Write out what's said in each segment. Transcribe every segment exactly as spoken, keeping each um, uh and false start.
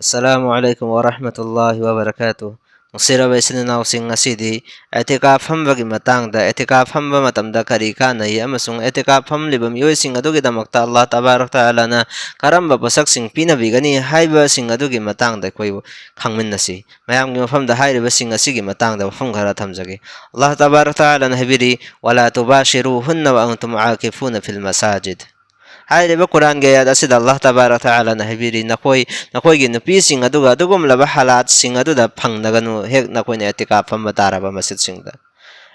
ꯑꯁꯂꯥꯃꯨ ꯑꯂꯥꯏꯀꯨꯝ ꯋꯥꯔꯍꯃꯇꯨꯜꯂꯥꯍꯤ ꯋꯥꯕꯔꯀꯥꯇꯨ꯫ ꯅꯨꯡꯁꯤꯔꯕ ꯏꯆꯤꯟ ꯏꯅꯥꯎꯁꯤꯡ, ꯉꯁꯤꯗꯤ ꯑꯦꯇꯤꯀꯥꯐ ꯐꯝꯕꯒꯤ ꯃꯇꯥꯡꯗ, ꯑꯦꯇꯤꯀꯥꯐ ꯐꯝꯕ ꯃꯇꯝꯗ ꯀꯔꯤ ꯀꯥꯟꯅꯩ ꯑꯃꯁꯨꯡ ꯑꯦꯇꯤꯀꯥꯐ ꯐꯝꯂꯤꯕ ꯃꯤꯑꯣꯏꯁꯤꯡ ꯑꯗꯨꯒꯤꯗꯃꯛꯇ ꯑꯜꯂꯥꯍ ꯇꯕꯥꯔꯛ ꯇꯥꯂꯥꯅ ꯀꯔꯝꯕ ꯄꯣꯠꯁꯛꯁꯤꯡ ꯄꯤꯅꯕꯤꯒꯅꯤ ꯍꯥꯏꯕꯁꯤꯡ ꯑꯗꯨꯒꯤ ꯃꯇꯥꯡꯗ ꯑꯩꯈꯣꯏꯕꯨ ꯈꯪꯃꯤꯟꯅꯁꯤ꯫ ꯃꯌꯥꯝꯒꯤ ꯃꯐꯝꯗ ꯍꯥꯏꯔꯤꯕꯁꯤꯡ ꯑꯁꯤꯒꯤ ꯃꯇꯥꯡꯗ ꯋꯥꯐꯝ ꯈꯔ ꯊꯝꯖꯒꯦ꯫ ꯑꯜꯂꯥꯍ ꯇꯕꯥꯔꯛ ꯇꯥꯂꯥꯅ ꯍꯥꯏꯕꯤꯔꯤ, "ꯋꯥꯂꯥ ꯇꯨꯕꯥꯁꯤꯔꯨꯍꯨꯟꯅ ꯋꯥ ꯑꯟꯇꯨꯝ ꯑꯥꯀꯤꯐꯨꯅ ꯐꯤꯜ ꯃꯁꯥꯖꯤꯗ"꯫ ꯍꯥꯏꯔꯤꯕ ꯀꯨꯔꯥꯟꯒꯤ ꯑꯥꯌꯥꯠ ꯑꯁꯤꯗ ꯑꯜꯂꯥꯍ ꯇꯕꯥꯔꯛ ꯇꯥꯂꯥꯅ ꯍꯥꯏꯕꯤꯔꯤ, "ꯅꯈꯣꯏ, ꯅꯈꯣꯏꯒꯤ ꯅꯨꯄꯤꯁꯤꯡ ꯑꯗꯨꯒ ꯑꯗꯨꯒꯨꯝꯂꯕ ꯍꯥꯂꯥꯠꯁꯤꯡ ꯑꯗꯨꯗ ꯐꯪꯅꯒꯅꯨ, ꯍꯦꯛ ꯅꯈꯣꯏꯅ ꯑꯦꯇꯤꯀꯥꯐ ꯐꯝꯕ ꯇꯥꯔꯕ ꯃꯁꯖꯤꯗꯁꯤꯡꯗ"꯫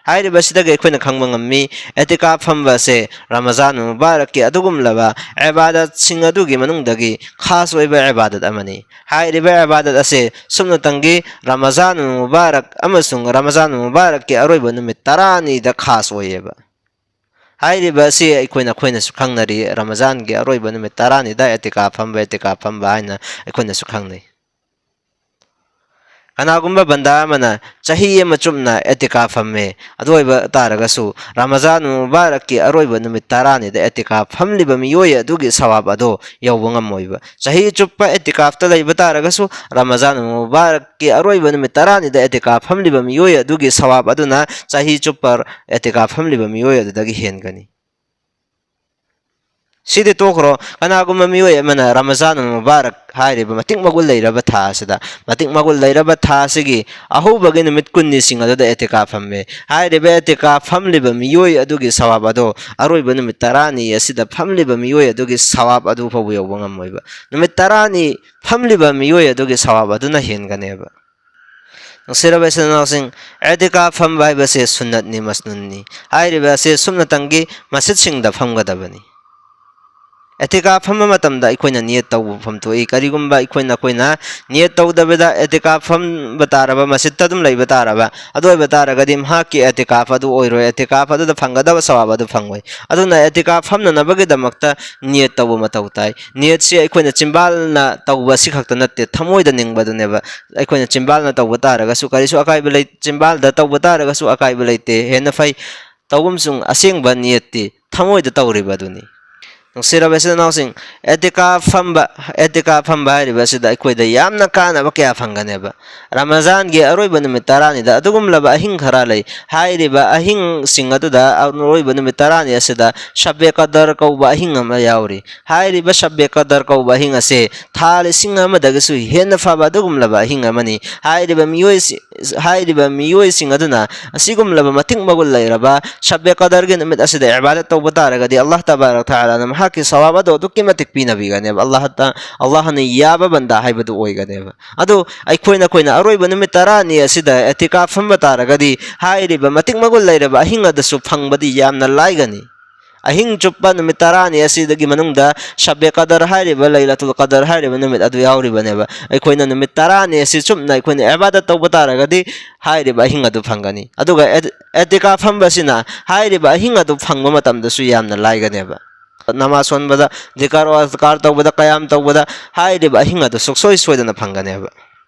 ꯍꯥꯏꯔꯤꯕꯁꯤꯗꯒꯤ ꯑꯩꯈꯣꯏꯅ ꯈꯪꯕ ꯉꯝꯃꯤ, ꯑꯦꯇꯤꯀꯥꯐ ꯐꯝꯕ ꯑꯁꯦ ꯔꯃꯖꯥꯟ ꯃꯨꯕꯥꯔꯛꯀꯤ ꯑꯗꯨꯒꯨꯝꯂꯕ ꯏꯕꯥꯗꯠꯁꯤꯡ ꯑꯗꯨꯒꯤ ꯃꯅꯨꯡꯗꯒꯤ ꯈꯥꯁ ꯑꯣꯏꯕ ꯏꯕꯥꯗꯠ ꯑꯃꯅꯤ꯫ ꯍꯥꯏꯔꯤꯕ ꯏꯕꯥꯗꯠ ꯑꯁꯦ ꯁꯨꯞꯅꯇꯪꯒꯤ ꯔꯃꯖꯥꯟ ꯃꯨꯕꯥꯔꯛ ꯑꯃꯁꯨꯡ ꯔꯃꯖꯥꯟ ꯃꯨꯕꯥꯔꯛꯀꯤ ꯑꯔꯣꯏꯕ ꯅꯨꯃꯤꯠ ꯇꯔꯥꯅꯤꯗ ꯈꯥꯁ ꯑꯣꯏꯌꯦꯕ꯫ ꯍꯥꯏꯔꯤꯕ ꯑꯁꯤ ꯑꯩꯈꯣꯏꯅ, ꯑꯩꯈꯣꯏꯅꯁꯨ ꯈꯪꯅꯔꯤ, ꯔꯃꯖꯥꯟꯒꯤ ꯑꯔꯣꯏꯕ ꯅꯨꯃꯤꯠ ꯇꯔꯥꯅꯤꯗ ꯑꯦꯇꯤꯀꯥꯐ ꯐꯝꯕ, ꯑꯦꯇꯤꯀꯥꯐ ꯐꯝꯕ ꯍꯥꯏꯅ ꯑꯩꯈꯣꯏꯅꯁꯨ ꯈꯪꯅꯩ꯫ ꯀꯅꯥꯒꯨꯝꯕ ꯕꯟꯗꯥ ꯑꯃꯅ ꯆꯍꯤ ꯑꯃ ꯆꯨꯞꯅ ꯑꯦꯇꯤꯀꯥꯐ ꯐꯝꯃꯦ, ꯑꯗꯨ ꯑꯣꯏꯕ ꯇꯥꯔꯒꯁꯨ ꯔꯃꯖꯥꯟ ꯃꯨꯕꯥꯔꯛꯀꯤ ꯑꯔꯣꯏꯕ ꯅꯨꯃꯤꯠ ꯇꯔꯥꯅꯤꯗ ꯑꯦꯇꯤꯀꯥꯐ ꯐꯝꯂꯤꯕ ꯃꯤꯑꯣꯏ ꯑꯗꯨꯒꯤ ꯁꯋꯥꯕ ꯑꯗꯣ ꯌꯧꯕ ꯉꯝꯃꯣꯏꯕ꯫ ꯆꯍꯤ ꯆꯨꯞꯄ ꯑꯦꯇꯤꯀꯥꯐꯇ ꯂꯩꯕ ꯇꯥꯔꯒꯁꯨ ꯔꯃꯖꯥꯟ ꯃꯨꯕꯥꯔꯛꯀꯤ ꯑꯔꯣꯏꯕ ꯅꯨꯃꯤꯠ ꯇꯔꯥꯅꯤꯗ ꯑꯦꯇꯤꯀꯥꯐ ꯐꯝꯂꯤꯕ ꯃꯤꯑꯣꯏ ꯑꯗꯨꯒꯤ ꯁꯋꯥꯕ ꯑꯗꯨꯅ ꯆꯍꯤ ꯆꯨꯞꯄ ꯑꯦꯇꯤꯀꯥꯐ ꯐꯝꯂꯤꯕ ꯃꯤꯑꯣꯏ ꯑꯗꯨꯗꯒꯤ ꯍꯦꯟꯒꯅꯤ꯫ ꯁꯤꯗꯤ ꯇꯣꯛꯈ꯭ꯔꯣ, ꯀꯅꯥꯒꯨꯝꯕ ꯃꯤꯑꯣꯏ ꯑꯃꯅ ꯔꯃꯖꯥꯟ ꯃꯨꯕꯥꯔꯛ ꯍꯥꯏꯔꯤꯕ ꯃꯇꯤꯛ ꯃꯒꯨꯟ ꯂꯩꯔꯕ ꯊꯥ ꯑꯁꯤꯗ, ꯃꯇꯤꯛ ꯃꯒꯨꯟ ꯂꯩꯔꯕ ꯊꯥ ꯑꯁꯤꯒꯤ ꯑꯍꯧꯕꯒꯤ ꯅꯨꯃꯤꯠ ꯀꯨꯟꯅꯤꯁꯤꯡ ꯑꯗꯨꯗ ꯑꯦꯇꯤꯀꯥꯐ ꯐꯝꯃꯦ꯫ ꯍꯥꯏꯔꯤꯕ ꯑꯦꯇꯤꯀꯥꯐ ꯐꯝꯂꯤꯕ ꯃꯤꯑꯣꯏ ꯑꯗꯨꯒꯤ ꯁꯋꯥꯕ ꯑꯗꯣ ꯑꯔꯣꯏꯕ ꯅꯨꯃꯤꯠ ꯇꯔꯥꯅꯤ ꯑꯁꯤꯗ ꯐꯝꯂꯤꯕ ꯃꯤꯑꯣꯏ ꯑꯗꯨꯒꯤ ꯁꯋꯥꯕ ꯑꯗꯨ ꯐꯥꯎꯕ ꯌꯧꯕ ꯉꯝꯃꯣꯏꯕ꯫ ꯅꯨꯃꯤꯠ ꯇꯔꯥꯅꯤ ꯐꯝꯂꯤꯕ ꯃꯤꯑꯣꯏ ꯑꯗꯨꯒꯤ ꯁꯋꯥꯕ ꯑꯗꯨꯅ ꯍꯦꯟꯒꯅꯦꯕ꯫ ꯅꯨꯡꯁꯤꯔꯕ ꯏꯆꯤꯟ ꯏꯅꯥꯎꯁꯤꯡ, ꯑꯦꯇꯤꯀꯥꯐ ꯐꯝꯕ ꯍꯥꯏꯕꯁꯦ ꯁꯨꯟꯅꯠꯅꯤ, ꯃꯁꯅꯨꯟꯅꯤ꯫ ꯍꯥꯏꯔꯤꯕ ꯑꯁꯤ ꯁꯨꯞꯅꯇꯪꯒꯤ ꯃꯁꯖꯤꯗꯁꯤꯡꯗ ꯐꯝꯒꯗꯕꯅꯤ꯫ ꯑꯦꯇꯤꯀꯥꯐ ꯐꯝꯕ ꯃꯇꯝꯗ ꯑꯩꯈꯣꯏꯅ ꯅꯤꯌꯠ ꯇꯧꯕ ꯐꯝ ꯊꯣꯛꯏ꯫ ꯀꯔꯤꯒꯨꯝꯕ ꯑꯩꯈꯣꯏꯅ, ꯑꯩꯈꯣꯏꯅ ꯅꯤꯌꯠ ꯇꯧꯗꯕꯤꯗ ꯑꯦꯇꯤꯀꯥꯐ ꯐꯝꯕ ꯇꯥꯔꯕ, ꯃꯁꯖꯤꯗꯇ ꯑꯗꯨꯝ ꯂꯩꯕ ꯇꯥꯔꯕ, ꯑꯗꯨ ꯑꯣꯏꯕ ꯇꯥꯔꯒꯗꯤ ꯃꯍꯥꯛꯀꯤ ꯑꯦꯇꯤꯀꯥꯐ ꯑꯗꯨ ꯑꯣꯏꯔꯣꯏ, ꯑꯦꯇꯤꯀꯥꯐ ꯑꯗꯨꯗ ꯐꯪꯒꯗꯕ ꯁꯋꯥꯕ ꯑꯗꯨ ꯐꯪꯉꯣꯏ꯫ ꯑꯗꯨꯅ ꯑꯦꯇꯤꯀꯥꯐ ꯐꯝꯅꯅꯕꯒꯤꯗꯃꯛꯇ ꯅꯤꯌꯠ ꯇꯧꯕ ꯃꯊꯧ ꯇꯥꯏ꯫ ꯅꯤꯌꯠꯁꯤ ꯑꯩꯈꯣꯏꯅ ꯆꯤꯟꯕꯥꯜꯅ ꯇꯧꯕ ꯑꯁꯤ ꯈꯛꯇ ꯅꯠꯇꯦ, ꯊꯃꯣꯏꯗ ꯅꯤꯡꯕꯗꯨꯅꯦꯕ꯫ ꯑꯩꯈꯣꯏꯅ ꯆꯤꯟꯕꯥꯜꯅ ꯇꯧꯕ ꯇꯥꯔꯒꯁꯨ ꯀꯔꯤꯁꯨ ꯑꯀꯥꯏꯕ ꯂꯩ, ꯆꯤꯟꯕꯥꯜꯗ ꯇꯧꯕ ꯇꯥꯔꯒꯁꯨ ꯑꯀꯥꯏꯕ ꯂꯩꯇꯦ, ꯍꯦꯟꯅ ꯐꯩ꯫ ꯇꯧꯕ ꯑꯃꯁꯨꯡ ꯑꯁꯦꯡꯕ ꯅꯤꯌꯠꯇꯤ ꯊꯃꯣꯏꯗ ꯇꯧꯔꯤꯕ ꯑꯗꯨꯅꯤ꯫ ꯅꯨꯡꯁꯤꯔꯕ ꯏꯆꯤꯜ ꯏꯅꯥꯎꯁꯤꯡ, ꯑꯦꯇꯤꯀꯥꯐ ꯐꯝꯕ, ꯑꯦꯇꯤꯀꯥꯐ ꯐꯝꯕ ꯍꯥꯏꯔꯤꯕ ꯑꯁꯤꯗ ꯑꯩꯈꯣꯏꯗ ꯌꯥꯝꯅ ꯀꯥꯟꯅꯕ ꯀꯌꯥ ꯐꯪꯒꯅꯦꯕ꯫ ꯔꯃꯖꯥꯟꯒꯤ ꯑꯔꯣꯏꯕ ꯅꯨꯃꯤꯠ ꯇꯔꯥꯅꯤꯗ ꯑꯗꯨꯒꯨꯝꯂꯕ ꯑꯍꯤꯡ ꯈꯔ ꯂꯩ꯫ ꯍꯥꯏꯔꯤꯕ ꯑꯍꯤꯡꯁꯤꯡ ꯑꯗꯨꯗ ꯑꯔꯣꯏꯕ ꯅꯨꯃꯤꯠ ꯇꯔꯥꯅꯤ ꯑꯁꯤꯗ ꯁꯕꯦ ꯀꯗꯔ ꯀꯧꯕ ꯑꯍꯤꯡ ꯑꯃ ꯌꯥꯎꯔꯤ꯫ ꯍꯥꯏꯔꯤꯕ ꯁꯕꯦ ꯀꯗꯔ ꯀꯧꯕ ꯑꯍꯤꯡ ꯑꯁꯦ ꯊꯥ ꯂꯤꯁꯤꯡ ꯑꯃꯗꯒꯤꯁꯨ ꯍꯦꯟꯅ ꯐꯕ ꯑꯗꯨꯒꯨꯝꯂꯕ ꯑꯍꯤꯡ ꯑꯃꯅꯤ꯫ ꯍꯥꯏꯔꯤꯕ ꯃꯤꯑꯣꯏꯁꯤ-, ꯍꯥꯏꯔꯤꯕ ꯃꯤꯑꯣꯏꯁꯤꯡ ꯑꯗꯨꯅ ꯑꯁꯤꯒꯨꯝꯂꯕ ꯃꯇꯤꯛ ꯃꯒꯨꯟ ꯂꯩꯔꯕ ꯁꯕꯦ ꯀꯗꯔꯒꯤ ꯅꯨꯃꯤꯠ ꯑꯁꯤꯗ ꯏꯕꯥꯗꯠ ꯇꯧꯕ ꯇꯥꯔꯒꯗꯤ, ꯑꯜꯂꯥꯍ ꯇꯕꯥꯔꯛ ꯇꯥꯂꯥꯅ ꯃꯍꯥꯛꯀꯤ ꯁꯋꯥꯕ ꯑꯗꯨ ꯑꯗꯨꯛꯀꯤ ꯃꯇꯤꯛ ꯄꯤꯅꯕꯤꯒꯅꯦꯕ꯫ ꯑꯜꯂꯥꯍ ꯇ-, ꯑꯜꯂꯥꯍꯅ ꯌꯥꯕ ꯕꯟꯗꯥ ꯍꯥꯏꯕꯗꯨ ꯑꯣꯏꯒꯅꯦꯕ꯫ ꯑꯗꯨ ꯑꯩꯈꯣꯏꯅ, ꯑꯩꯈꯣꯏꯅ ꯑꯔꯣꯏꯕ ꯅꯨꯃꯤꯠ ꯇꯔꯥꯅꯤ ꯑꯁꯤꯗ ꯑꯦꯇꯤꯀꯥꯐ ꯐꯝꯕ ꯇꯥꯔꯒꯗꯤ, ꯍꯥꯏꯔꯤꯕ ꯃꯇꯤꯛ ꯃꯒꯨꯟ ꯂꯩꯔꯕ ꯑꯍꯤꯡ ꯑꯗꯨꯁꯨ ꯐꯪꯕꯗꯤ ꯌꯥꯝꯅ ꯂꯥꯏꯒꯅꯤ꯫ ꯑꯍꯤꯡ ꯆꯨꯞꯄ ꯅꯨꯃꯤꯠ ꯇꯔꯥꯅꯤ ꯑꯁꯤꯗꯒꯤ ꯃꯅꯨꯡꯗ ꯁꯕꯦ ꯀꯗꯔ ꯍꯥꯏꯔꯤꯕ, ꯂꯩꯂꯥꯇꯨꯜ ꯀꯗꯔ ꯍꯥꯏꯔꯤꯕ ꯅꯨꯃꯤꯠ ꯑꯗꯨ ꯌꯥꯎꯔꯤꯕꯅꯦꯕ꯫ ꯑꯩꯈꯣꯏꯅ ꯅꯨꯃꯤꯠ ꯇꯔꯥꯅꯤ ꯑꯁꯤ ꯆꯨꯞꯅ ꯑꯩꯈꯣꯏꯅ ꯏꯕꯥꯗꯠ ꯇꯧꯕ ꯇꯥꯔꯒꯗꯤ, ꯍꯥꯏꯔꯤꯕ ꯑꯍꯤꯡ ꯑꯗꯨ ꯐꯪꯒꯅꯤ꯫ ꯑꯗꯨꯒ ꯑꯦ-, ꯑꯦꯇꯤꯀꯥꯐ ꯐꯝꯕꯁꯤꯅ ꯍꯥꯏꯔꯤꯕ ꯑꯍꯤꯡ ꯑꯗꯨ ꯐꯪꯕ ꯃꯇꯝꯗꯁꯨ ꯌꯥꯝꯅ ꯂꯥꯏꯒꯅꯦꯕ꯫ ꯅꯃꯥꯖ ꯁꯣꯟꯕꯗ, ꯖꯤꯀꯔ ꯋꯥ ꯑꯖꯀꯥꯔ ꯇꯧꯕꯗ, ꯀꯌꯥꯝ ꯇꯧꯕꯗ ꯍꯥꯏꯔꯤꯕ ꯑꯍꯤꯡ ꯑꯗꯨ ꯁꯨꯡꯁꯣꯏ ꯁꯣꯏꯗꯅ ꯐꯪꯒꯅꯦꯕ꯫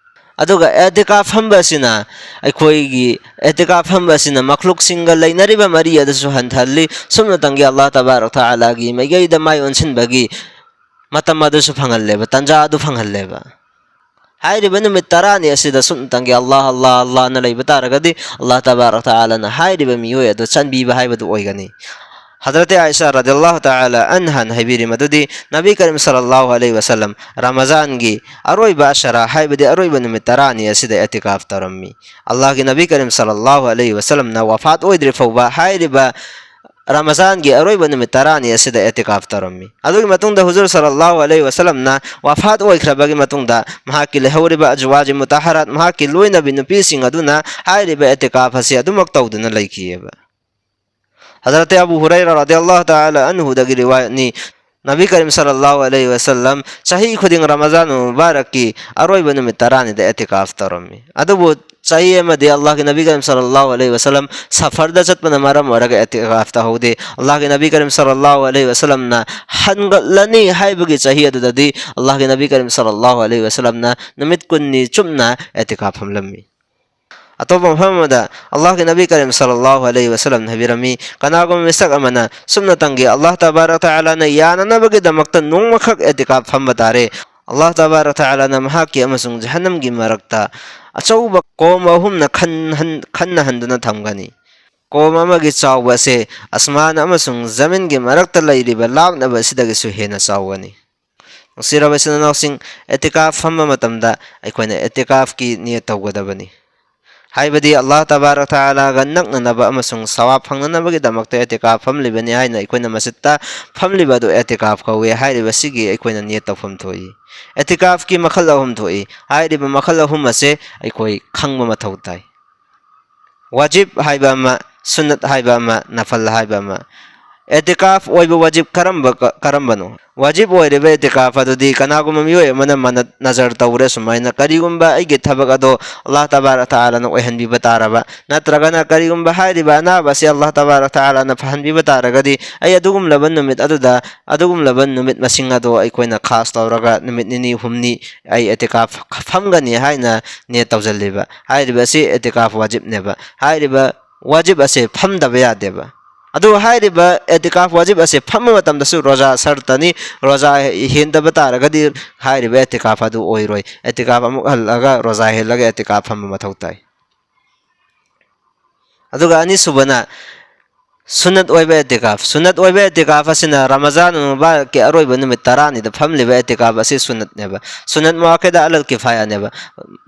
ꯑꯗꯨꯒ ꯑꯦꯇꯤꯀꯥꯐ ꯐꯝꯕ ꯑꯁꯤꯅ, ꯑꯩꯈꯣꯏꯒꯤ ꯑꯦꯇꯤꯀꯥꯐ ꯐꯝꯕ ꯑꯁꯤꯅ ꯃꯈ꯭ꯂꯨꯛꯁꯤꯡꯒ ꯂꯩꯅꯔꯤꯕ ꯃꯔꯤ ꯑꯗꯨꯁꯨ ꯍꯟꯊꯍꯜꯂꯤ꯫ ꯁꯨꯞꯅꯇꯪꯒꯤ ꯑꯜꯂꯥꯍ ꯇꯕꯥꯔꯛ ꯇꯥꯂꯥꯒꯤ ꯃꯥꯏꯀꯩꯗ ꯃꯥꯏ ꯑꯣꯟꯁꯤꯟꯕꯒꯤ ꯃꯇꯝ ꯑꯗꯨꯁꯨ ꯐꯪꯍꯜꯂꯦꯕ, ꯇꯥꯟꯖꯥ ꯑꯗꯨ ꯐꯪꯍꯜꯂꯦꯕ꯫ ꯍꯥꯏꯔꯤꯕ ꯅꯨꯃꯤꯠ ꯇꯔꯥꯅꯤ ꯑꯁꯤꯗ ꯁꯨꯞꯅꯇꯪꯒꯤ ꯑꯜꯂꯥꯍ, ꯑꯜꯂꯥꯍ, ꯑꯜꯂꯥꯍꯅ ꯂꯩꯕ ꯇꯥꯔꯒꯗꯤ, ꯑꯜꯂꯥꯍ ꯇꯕꯥꯔꯛ ꯇꯥꯂꯥꯅ ꯍꯥꯏꯔꯤꯕ ꯃꯤꯑꯣꯏ ꯑꯗꯨ ꯆꯥꯟꯕꯤꯕ ꯍꯥꯏꯕꯗꯨ ꯑꯣꯏꯒꯅꯤ꯫ ꯍꯖꯔꯠ ꯑꯥꯏꯁꯥ ꯔꯗꯤꯌꯜꯂꯥꯍꯨ ꯇꯥꯂꯥ ꯑꯟꯍꯥꯅ ꯍꯥꯏꯕꯤꯔꯤ ꯃꯗꯨꯗꯤ, ꯅꯕꯤ ꯀꯔꯤꯝ ꯁꯜꯂꯜꯂꯥꯍꯨ ꯑꯂꯩꯍꯤ ꯋꯁꯜꯂꯝ ꯔꯃꯖꯥꯟꯒꯤ ꯑꯔꯣꯏꯕ ꯑꯁꯔꯥ, ꯍꯥꯏꯕꯗꯤ ꯑꯔꯣꯏꯕ ꯅꯨꯃꯤꯠ ꯇꯔꯥꯅꯤ ꯑꯁꯤꯗ ꯑꯦꯇꯤꯀꯥꯐ ꯇꯧꯔꯝꯃꯤ꯫ ꯑꯜꯂꯥꯍꯒꯤ ꯅꯕꯤ ꯀꯔꯤꯝ ꯁꯜꯂꯜꯂꯥꯍꯨ ꯑꯂꯩꯍꯤ ꯋꯁꯜꯂꯝꯅ ꯋꯐꯥꯠ ꯑꯣꯏꯗ꯭ꯔꯤ ꯐꯥꯎꯕ ꯍꯥꯏꯔꯤꯕ ꯔꯃꯖꯥꯟꯒꯤ ꯑꯔꯣꯏꯕ ꯅꯨꯃꯤꯠ ꯇꯔꯥꯅꯤ ꯑꯁꯤꯗ ꯑꯦꯇꯤꯀꯥꯐ ꯇꯧꯔꯝꯃꯤ꯫ ꯑꯗꯨꯒꯤ ꯃꯇꯨꯡꯗ ꯍꯨꯖꯨꯔ ꯁꯜꯂꯜꯂꯥꯍꯨ ꯑꯂꯩꯍꯤ ꯋꯁꯜꯂꯝꯅ ꯋꯐꯥꯠ ꯑꯣꯏꯈ꯭ꯔꯕꯒꯤ ꯃꯇꯨꯡꯗ, ꯃꯍꯥꯛꯀꯤ ꯂꯩꯍꯧꯔꯤꯕ ꯑꯖꯋꯥꯖꯤ ꯃꯨꯇꯍꯔꯥꯠ, ꯃꯍꯥꯛꯀꯤ ꯂꯣꯏꯅꯕꯤ ꯅꯨꯄꯤꯁꯤꯡ ꯑꯗꯨꯅ ꯍꯥꯏꯔꯤꯕ ꯑꯦꯇꯤꯀꯥꯐ ꯑꯁꯤ ꯑꯗꯨꯃꯛ ꯇꯧꯗꯨꯅ ꯂꯩꯈꯤꯑꯕ꯫ ꯍꯖꯔꯠ ꯑꯕꯨ ꯍꯨꯔꯩꯔꯥ ꯔꯗꯤꯌꯜꯂꯥꯍꯨ ꯇꯥꯂꯥ ꯑꯟꯍꯨꯗꯒꯤ ꯔꯤꯋꯥꯌꯠꯅꯤ, ꯅꯕꯤ ꯀꯔꯤꯝ ꯁꯜꯂꯜꯂꯥꯍꯨ ꯑꯂꯩꯍꯤ ꯋꯁꯜꯂꯝ ꯆꯍꯤ ꯈꯨꯗꯤꯡ ꯔꯃꯖꯥꯟ ꯃꯨꯕꯥꯔꯛꯀꯤ ꯑꯔꯣꯏꯕ ꯅꯨꯃꯤꯠ ꯇꯔꯥꯅꯤꯗ ꯑꯦꯇꯤꯀꯥꯐ ꯇꯧꯔꯝꯃꯤ꯫ ꯑꯗꯨꯕꯨ ꯆꯍꯤ ꯑꯃꯗꯤ ꯑꯜꯂꯥꯍꯒꯤ ꯅꯕꯤ ꯀꯔꯤꯝ ꯁꯜꯂꯜꯂꯥꯍꯨ ꯑꯂꯩꯍꯤ ꯋꯁꯜꯂꯝ ꯁꯐꯔꯗ ꯆꯠꯄꯅ ꯃꯔꯝ ꯑꯣꯏꯔꯒ ꯑꯦꯇꯤꯀꯥꯐ ꯇꯧꯍꯧꯗꯦ꯫ ꯑꯜꯂꯥꯍꯒꯤ ꯅꯕꯤ ꯀꯔꯤꯝ ꯁꯜꯂꯜꯂꯥꯍꯨ ꯑꯂꯩꯍꯤ ꯋꯁꯜꯂꯝꯅ ꯍꯟꯒꯠꯂꯅꯤ ꯍꯥꯏꯕꯒꯤ ꯆꯍꯤ ꯑꯗꯨꯗꯗꯤ ꯑꯜꯂꯥꯍꯒꯤ ꯅꯕꯤ ꯀꯔꯤꯝ ꯁꯜꯂꯜꯂꯥꯍꯨ ꯑꯂꯩꯍꯤ ꯋꯁꯜꯂꯝꯅ ꯅꯨꯃꯤꯠ ꯀꯨꯟꯅꯤ ꯆꯨꯞꯅ ꯑꯦꯇꯤꯀꯥꯐ ꯐꯝꯂꯝꯃꯤ꯫ ꯑꯇꯣꯞꯄ ꯃꯐꯝ ꯑꯃꯗ ꯑꯜꯂꯥꯍꯒꯤ ꯅꯕꯤ ꯀꯔꯤꯝ ꯁꯜꯂꯜꯂꯥꯍꯨ ꯑꯂꯩꯍꯤ ꯋꯁꯜꯂꯝꯅ ꯍꯥꯏꯕꯤꯔꯝꯃꯤ, ꯀꯅꯥꯒꯨꯝꯕ ꯃꯤꯁꯛ ꯑꯃꯅ ꯁꯨꯞꯅꯇꯪꯒꯤ ꯑꯜꯂꯥꯍ ꯇꯕꯥꯔꯛ ꯇꯥꯂꯥꯅ ꯌꯥꯅꯅꯕꯒꯤꯗꯃꯛꯇ ꯅꯣꯡꯃꯈꯛ ꯑꯦꯇꯤꯀꯥꯐ ꯐꯝꯕ ꯇꯥꯔꯦ, ꯑꯜꯂꯥꯍ ꯇꯕꯥꯔꯛ ꯇꯥꯂꯥꯅ ꯃꯍꯥꯛꯀꯤ ꯑꯃꯁꯨꯡ ꯖꯍꯟꯅꯝꯒꯤ ꯃꯔꯛꯇ ꯑꯆꯧꯕ ꯀꯣꯝ ꯑꯍꯨꯝꯅ ꯈꯟꯍꯟ-, ꯈꯟꯅꯍꯟꯗꯨꯅ ꯊꯝꯒꯅꯤ꯫ ꯀꯣꯝ ꯑꯃꯒꯤ ꯆꯥꯎꯕ ꯑꯁꯦ ꯑꯁꯃꯥꯟ ꯑꯃꯁꯨꯡ ꯖꯃꯤꯟꯒꯤ ꯃꯔꯛꯇ ꯂꯩꯔꯤꯕ ꯂꯥꯞꯅꯕ ꯑꯁꯤꯗꯒꯤꯁꯨ ꯍꯦꯟꯅ ꯆꯥꯎꯒꯅꯤ꯫ ꯅꯨꯡꯁꯤꯔꯕ ꯏꯆꯤꯟ ꯏꯅꯥꯎꯁꯤꯡ, ꯑꯦꯇꯤꯀꯥꯐ ꯐꯝꯕ ꯃꯇꯝꯗ ꯑꯩꯈꯣꯏꯅ ꯑꯦꯇꯤꯀꯥꯐꯀꯤ ꯅꯤꯌꯠ ꯇꯧꯒꯗꯕꯅꯤ꯫ ꯍꯥꯏꯕꯗꯤ ꯑꯜꯂꯥꯍ ꯇꯕꯥꯔꯛ ꯇꯥꯂꯥꯒ ꯅꯛꯅꯅꯕ ꯑꯃꯁꯨꯡ ꯁꯋꯥꯕ ꯐꯪꯅꯅꯕꯒꯤꯗꯃꯛꯇ ꯑꯦꯇꯤꯀꯥꯐ ꯐꯝꯂꯤꯕꯅꯤ ꯍꯥꯏꯅ ꯑꯩꯈꯣꯏꯅ ꯃꯁꯤꯗ ꯐꯝꯂꯤꯕ ꯑꯗꯨ ꯑꯦꯇꯤꯀꯥꯐ ꯀꯧꯏ꯫ ꯍꯥꯏꯔꯤꯕꯁꯤꯒꯤ ꯑꯩꯈꯣꯏꯅ ꯅꯤꯌꯠ ꯇꯧꯐꯝ ꯊꯣꯛꯏ꯫ ꯑꯦꯇꯤꯀꯥꯐꯀꯤ ꯃꯈꯜ ꯑꯍꯨꯝ ꯊꯣꯛꯏ꯫ ꯍꯥꯏꯔꯤꯕ ꯃꯈꯜ ꯑꯍꯨꯝ ꯑꯁꯦ ꯑꯩꯈꯣꯏ ꯈꯪꯕ ꯃꯊꯧ ꯇꯥꯏ꯫ ꯋꯥꯖꯤꯕ ꯍꯥꯏꯕ ꯑꯃ, ꯁꯨꯟꯅꯠ ꯍꯥꯏꯕ ꯑꯃ, ꯅꯐꯜ ꯍꯥꯏꯕ ꯑꯃ꯫ ꯑꯦꯇꯤꯀꯥꯐ ꯑꯣꯏꯕ ꯋꯥꯖꯤꯕ ꯀꯔꯝꯕ, ꯀ-, ꯀꯔꯝꯕꯅꯣ? ꯋꯥꯖꯤꯕ ꯑꯣꯏꯔꯤꯕ ꯑꯦꯇꯤꯀꯥꯐ ꯑꯗꯨꯗꯤ ꯀꯅꯥꯒꯨꯝꯕ ꯃꯤꯑꯣꯏ ꯑꯃꯅ ꯃꯅ-, ꯅꯖꯔ ꯇꯧꯔꯦ ꯁꯨꯃꯥꯏꯅ, ꯀꯔꯤꯒꯨꯝꯕ ꯑꯩꯒꯤ ꯊꯕꯛ ꯑꯗꯣ ꯑꯜꯂꯥꯍ ꯇꯕꯥꯔꯛ ꯇꯥꯂꯥꯅ ꯑꯣꯏꯍꯟꯕꯤꯕ ꯇꯥꯔꯕ, ꯅꯠꯇ꯭ꯔꯒꯅ ꯀꯔꯤꯒꯨꯝꯕ ꯍꯥꯏꯔꯤꯕ ꯑꯅꯥꯕ ꯑꯁꯤ ꯑꯜꯂꯥꯍ ꯇꯕꯥꯔꯛ ꯇꯥꯂꯥꯅ ꯐꯍꯟꯕꯤꯕ ꯇꯥꯔꯒꯗꯤ, ꯑꯩ ꯑꯗꯨꯒꯨꯝꯂꯕ ꯅꯨꯃꯤꯠ ꯑꯗꯨꯗ, ꯑꯗꯨꯒꯨꯝꯂꯕ ꯅꯨꯃꯤꯠ ꯃꯁꯤꯡ ꯑꯗꯣ ꯑꯩꯈꯣꯏꯅ ꯈꯥꯁ ꯇꯧꯔꯒ ꯅꯨꯃꯤꯠ ꯅꯤꯅꯤ ꯍꯨꯝꯅꯤ ꯑꯩ ꯑꯦꯇꯤꯀꯥꯐ ꯐꯝꯒꯅꯤ ꯍꯥꯏꯅ ꯅꯤꯌꯠ ꯇꯧꯁꯤꯜꯂꯤꯕ꯫ ꯍꯥꯏꯔꯤꯕ ꯑꯁꯤ ꯑꯦꯇꯤꯀꯥꯐ ꯋꯥꯖꯤꯕꯅꯦꯕ꯫ ꯍꯥꯏꯔꯤꯕ ꯋꯥꯖꯤꯕ ꯑꯁꯦ ꯐꯝꯗꯕ ꯌꯥꯗꯦꯕ꯫ ꯑꯗꯨ ꯍꯥꯏꯔꯤꯕ ꯑꯦꯇꯤꯀꯥꯐ ꯋꯥꯖꯤꯕ ꯑꯁꯦ ꯐꯝꯕ ꯃꯇꯝꯗꯁꯨ ꯔꯣꯖꯥ ꯁꯔꯇꯅꯤ꯫ ꯔꯣꯖꯥ ꯍꯦꯟꯗꯕ ꯇꯥꯔꯒꯗꯤ ꯍꯥꯏꯔꯤꯕ ꯑꯦꯇꯤꯀꯥꯐ ꯑꯗꯨ ꯑꯣꯏꯔꯣꯏ꯫ ꯑꯦꯇꯤꯀꯥꯐ ꯑꯃꯨꯛ ꯍꯜꯂꯒ ꯔꯣꯖꯥ ꯍꯦꯜꯂꯒ ꯑꯦꯇꯤꯀꯥꯐ ꯐꯝꯕ ꯃꯊꯧ ꯇꯥꯏ꯫ ꯑꯗꯨꯒ ꯑꯅꯤꯁꯨꯕꯅ ꯁꯨꯟꯅꯠ ꯑꯣꯏꯕ ꯑꯦꯇꯤꯀꯥꯐ꯫ ꯁꯨꯟꯅꯠ ꯑꯣꯏꯕ ꯑꯦꯇꯤꯀꯥꯐ ꯑꯁꯤꯅ ꯔꯃꯖꯥꯟ ꯃꯨꯕꯥꯔꯛꯀꯤ ꯑꯔꯣꯏꯕ ꯅꯨꯃꯤꯠ ꯇꯔꯥꯅꯤꯗ ꯐꯝꯂꯤꯕ ꯑꯦꯇꯤꯀꯥꯐ ꯑꯁꯤ ꯁꯨꯟꯅꯠꯅꯦꯕ꯫ ꯁꯨꯟꯅꯠ ꯃꯨꯑꯛꯀꯗ ꯑꯂꯜ ꯀꯤꯐꯥꯌꯥꯅꯦꯕ꯫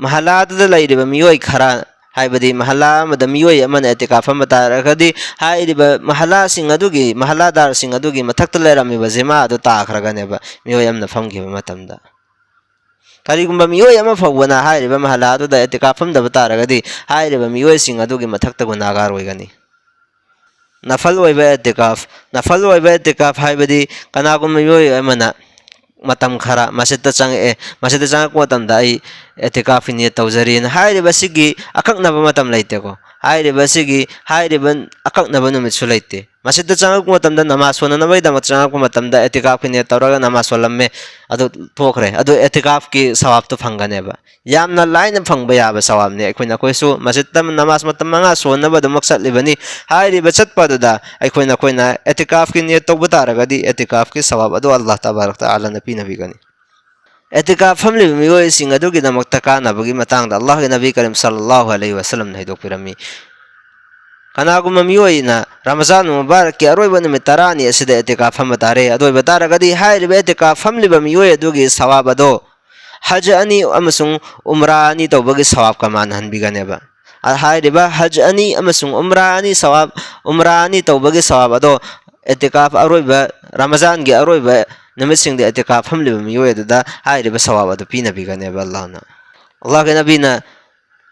ꯃꯍꯜꯂꯥꯗꯨꯗ ꯂꯩꯔꯤꯕ ꯃꯤꯑꯣꯏ ꯈꯔ, ꯍꯥꯏꯕꯗꯤ ꯃꯍꯜꯂꯥ ꯑꯃꯗ ꯃꯤꯑꯣꯏ ꯑꯃꯅ ꯑꯦꯇꯤꯀꯥꯐ ꯐꯝꯕ ꯇꯥꯔꯒꯗꯤ, ꯍꯥꯏꯔꯤꯕ ꯃꯍꯜꯂꯥꯁꯤꯡ ꯑꯗꯨꯒꯤ, ꯃꯍꯜꯂꯥꯗꯥꯔꯁꯤꯡ ꯑꯗꯨꯒꯤ ꯃꯊꯛꯇ ꯂꯩꯔꯝꯃꯤꯕ ꯖꯤꯃꯥ ꯑꯗꯨ ꯇꯥꯈ꯭ꯔꯒꯅꯦꯕ, ꯃꯤꯑꯣꯏ ꯑꯃꯅ ꯐꯝꯈꯤꯕ ꯃꯇꯝꯗ꯫ ꯀꯔꯤꯒꯨꯝꯕ ꯃꯤꯑꯣꯏ ꯑꯃ ꯐꯥꯎꯕꯅ ꯍꯥꯏꯔꯤꯕ ꯃꯍꯜꯂꯥ ꯑꯗꯨꯗ ꯑꯦꯇꯤꯀꯥꯐ ꯐꯝꯗꯕ ꯇꯥꯔꯒꯗꯤ, ꯍꯥꯏꯔꯤꯕ ꯃꯤꯑꯣꯏꯁꯤꯡ ꯑꯗꯨꯒꯤ ꯃꯊꯛꯇ ꯒꯨꯅꯥꯒꯥꯔ ꯑꯣꯏꯒꯅꯤ꯫ ꯅꯐꯜ ꯑꯣꯏꯕ ꯑꯦꯇꯤꯀꯥꯐ꯫ ꯅꯐꯜ ꯑꯣꯏꯕ ꯑꯦꯇꯤꯀꯥꯐ ꯍꯥꯏꯕꯗꯤ ꯀꯅꯥꯒꯨꯝꯕ ꯃꯤꯑꯣꯏ ꯑꯃꯅ ꯃꯇꯝ ꯈꯔ ꯃꯁꯖꯤꯠꯇ ꯆꯪꯉꯛꯑꯦ, ꯃꯁꯖꯤꯠꯇ ꯆꯪꯉꯛꯄ ꯃꯇꯝꯗ ꯑꯩ ꯑꯦꯇꯤꯀꯥꯐꯀꯤ ꯅꯤꯌꯠ ꯇꯧꯖꯔꯤꯅ ꯍꯥꯏꯔꯤꯕꯁꯤꯒꯤ ꯑꯀꯛꯅꯕ ꯃꯇꯝ ꯂꯩꯇꯦꯀꯣ꯫ ꯍꯥꯏꯔꯤꯕꯁꯤꯒꯤ, ꯍꯥꯏꯔꯤꯕ ꯑꯀꯛꯅꯕ ꯅꯨꯃꯤꯠꯁꯨ ꯂꯩꯇꯦ꯫ ꯃꯁꯖꯤꯗꯇ ꯆꯪꯉꯛꯄ ꯃꯇꯝꯗ, ꯅꯃꯥꯖ ꯁꯣꯟꯅꯅꯕꯒꯤꯗꯃꯛ ꯆꯪꯉꯛꯄ ꯃꯇꯝꯗ ꯑꯦꯇꯤꯀꯥꯐꯀꯤ ꯅꯤꯌꯠ ꯇꯧꯔꯒ ꯅꯃꯥꯖ ꯁꯣꯜꯂꯝꯃꯦ, ꯑꯗꯨ ꯊꯣꯛꯈ꯭ꯔꯦ, ꯑꯗꯨ ꯑꯦꯇꯤꯀꯥꯐꯀꯤ ꯁꯋꯥꯕꯇꯨ ꯐꯪꯒꯅꯦꯕ꯫ ꯌꯥꯝꯅ ꯂꯥꯏꯅ ꯐꯪꯕ ꯌꯥꯕ ꯁꯋꯥꯕꯅꯤ꯫ ꯑꯩꯈꯣꯏꯅ, ꯑꯩꯈꯣꯏꯁꯨ ꯃꯁꯖꯤꯗꯇ ꯅꯃꯥꯖ ꯃꯇꯝ ꯃꯉꯥ ꯁꯣꯟꯅꯕ ꯑꯗꯨꯃꯛ ꯆꯠꯂꯤꯕꯅꯤ꯫ ꯍꯥꯏꯔꯤꯕ ꯆꯠꯄ ꯑꯗꯨꯗ ꯑꯩꯈꯣꯏꯅ, ꯑꯩꯈꯣꯏꯅ ꯑꯦꯇꯤꯀꯥꯐꯀꯤ ꯅꯤꯌꯠ ꯇꯧꯕ ꯇꯥꯔꯒꯗꯤ, ꯑꯦꯇꯤꯀꯥꯐꯀꯤ ꯁꯋꯥꯕ ꯑꯗꯨ ꯑꯜꯂꯥꯍ ꯇꯕꯥꯔꯛ ꯇꯥꯂꯥꯅ ꯄꯤꯅꯕꯤꯒꯅꯤ꯫ ꯑꯦꯇꯤꯀꯥꯐ ꯐꯝꯂꯤꯕ ꯃꯤꯑꯣꯏꯁꯤꯡ ꯑꯗꯨꯒꯤꯗꯃꯛꯇ ꯀꯥꯟꯅꯕꯒꯤ ꯃꯇꯥꯡꯗ ꯑꯜꯂꯥꯍꯒꯤ ꯅꯕꯤ ꯀꯔꯤꯝ ꯁꯜꯂꯜꯂꯥꯍꯨ ꯑꯂꯩꯍꯤ ꯋꯁꯜꯂꯝꯅ ꯍꯥꯏꯗꯣꯛꯄꯤꯔꯝꯃꯤ꯫ ꯀꯅꯥꯒꯨꯝꯕ ꯃꯤꯑꯣꯏꯅ ꯔꯃꯖꯥꯟ ꯃꯨꯕꯥꯔꯛꯀꯤ ꯑꯔꯣꯏꯕ ꯅꯨꯃꯤꯠ ꯇꯔꯥꯅꯤ ꯑꯁꯤꯗ ꯑꯦꯇꯤꯀꯥꯐ ꯐꯝꯕ ꯇꯥꯔꯦ꯫ ꯑꯗꯨ ꯑꯣꯏꯕ ꯇꯥꯔꯒꯗꯤ ꯍꯥꯏꯔꯤꯕ ꯑꯦꯇꯤꯀꯥꯐ ꯐꯝꯂꯤꯕ ꯃꯤꯑꯣꯏ ꯑꯗꯨꯒꯤ ꯁꯋꯥꯕ ꯑꯗꯣ ꯍꯖ ꯑꯅꯤ ꯑꯃꯁꯨꯡ ꯎꯝꯔꯥ ꯑꯅꯤ ꯇꯧꯕꯒꯤ ꯁꯋꯥꯕꯀ ꯃꯥꯟꯅꯍꯟꯕꯤꯒꯅꯦꯕ꯫ ꯑ, ꯍꯥꯏꯔꯤꯕ ꯍꯖ ꯑꯅꯤ ꯑꯃꯁꯨꯡ ꯎꯝꯔꯥ ꯑꯅꯤ ꯁꯋꯥꯕ, ꯎꯝꯔꯥ ꯑꯅꯤ ꯇꯧꯕꯒꯤ ꯁꯋꯥꯕ ꯑꯗꯣ ꯑꯦꯇꯤꯀꯥꯐ ꯑꯔꯣꯏꯕ, ꯔꯃꯖꯥꯟꯒꯤ ꯑꯔꯣꯏꯕ ꯅꯨꯃꯤꯠꯁꯤꯡꯗ ꯑꯦꯇꯤꯀꯥꯐ ꯐꯝꯂꯤꯕ ꯃꯤꯑꯣꯏ ꯑꯗꯨꯗ ꯍꯥꯏꯔꯤꯕ ꯁꯋꯥꯕ ꯑꯗꯨ ꯄꯤꯅꯕꯤꯒꯅꯦꯕ ꯑꯜꯂꯥꯍꯅ꯫ ꯑꯜꯂꯥꯍꯒꯤ ꯅꯕꯤꯅ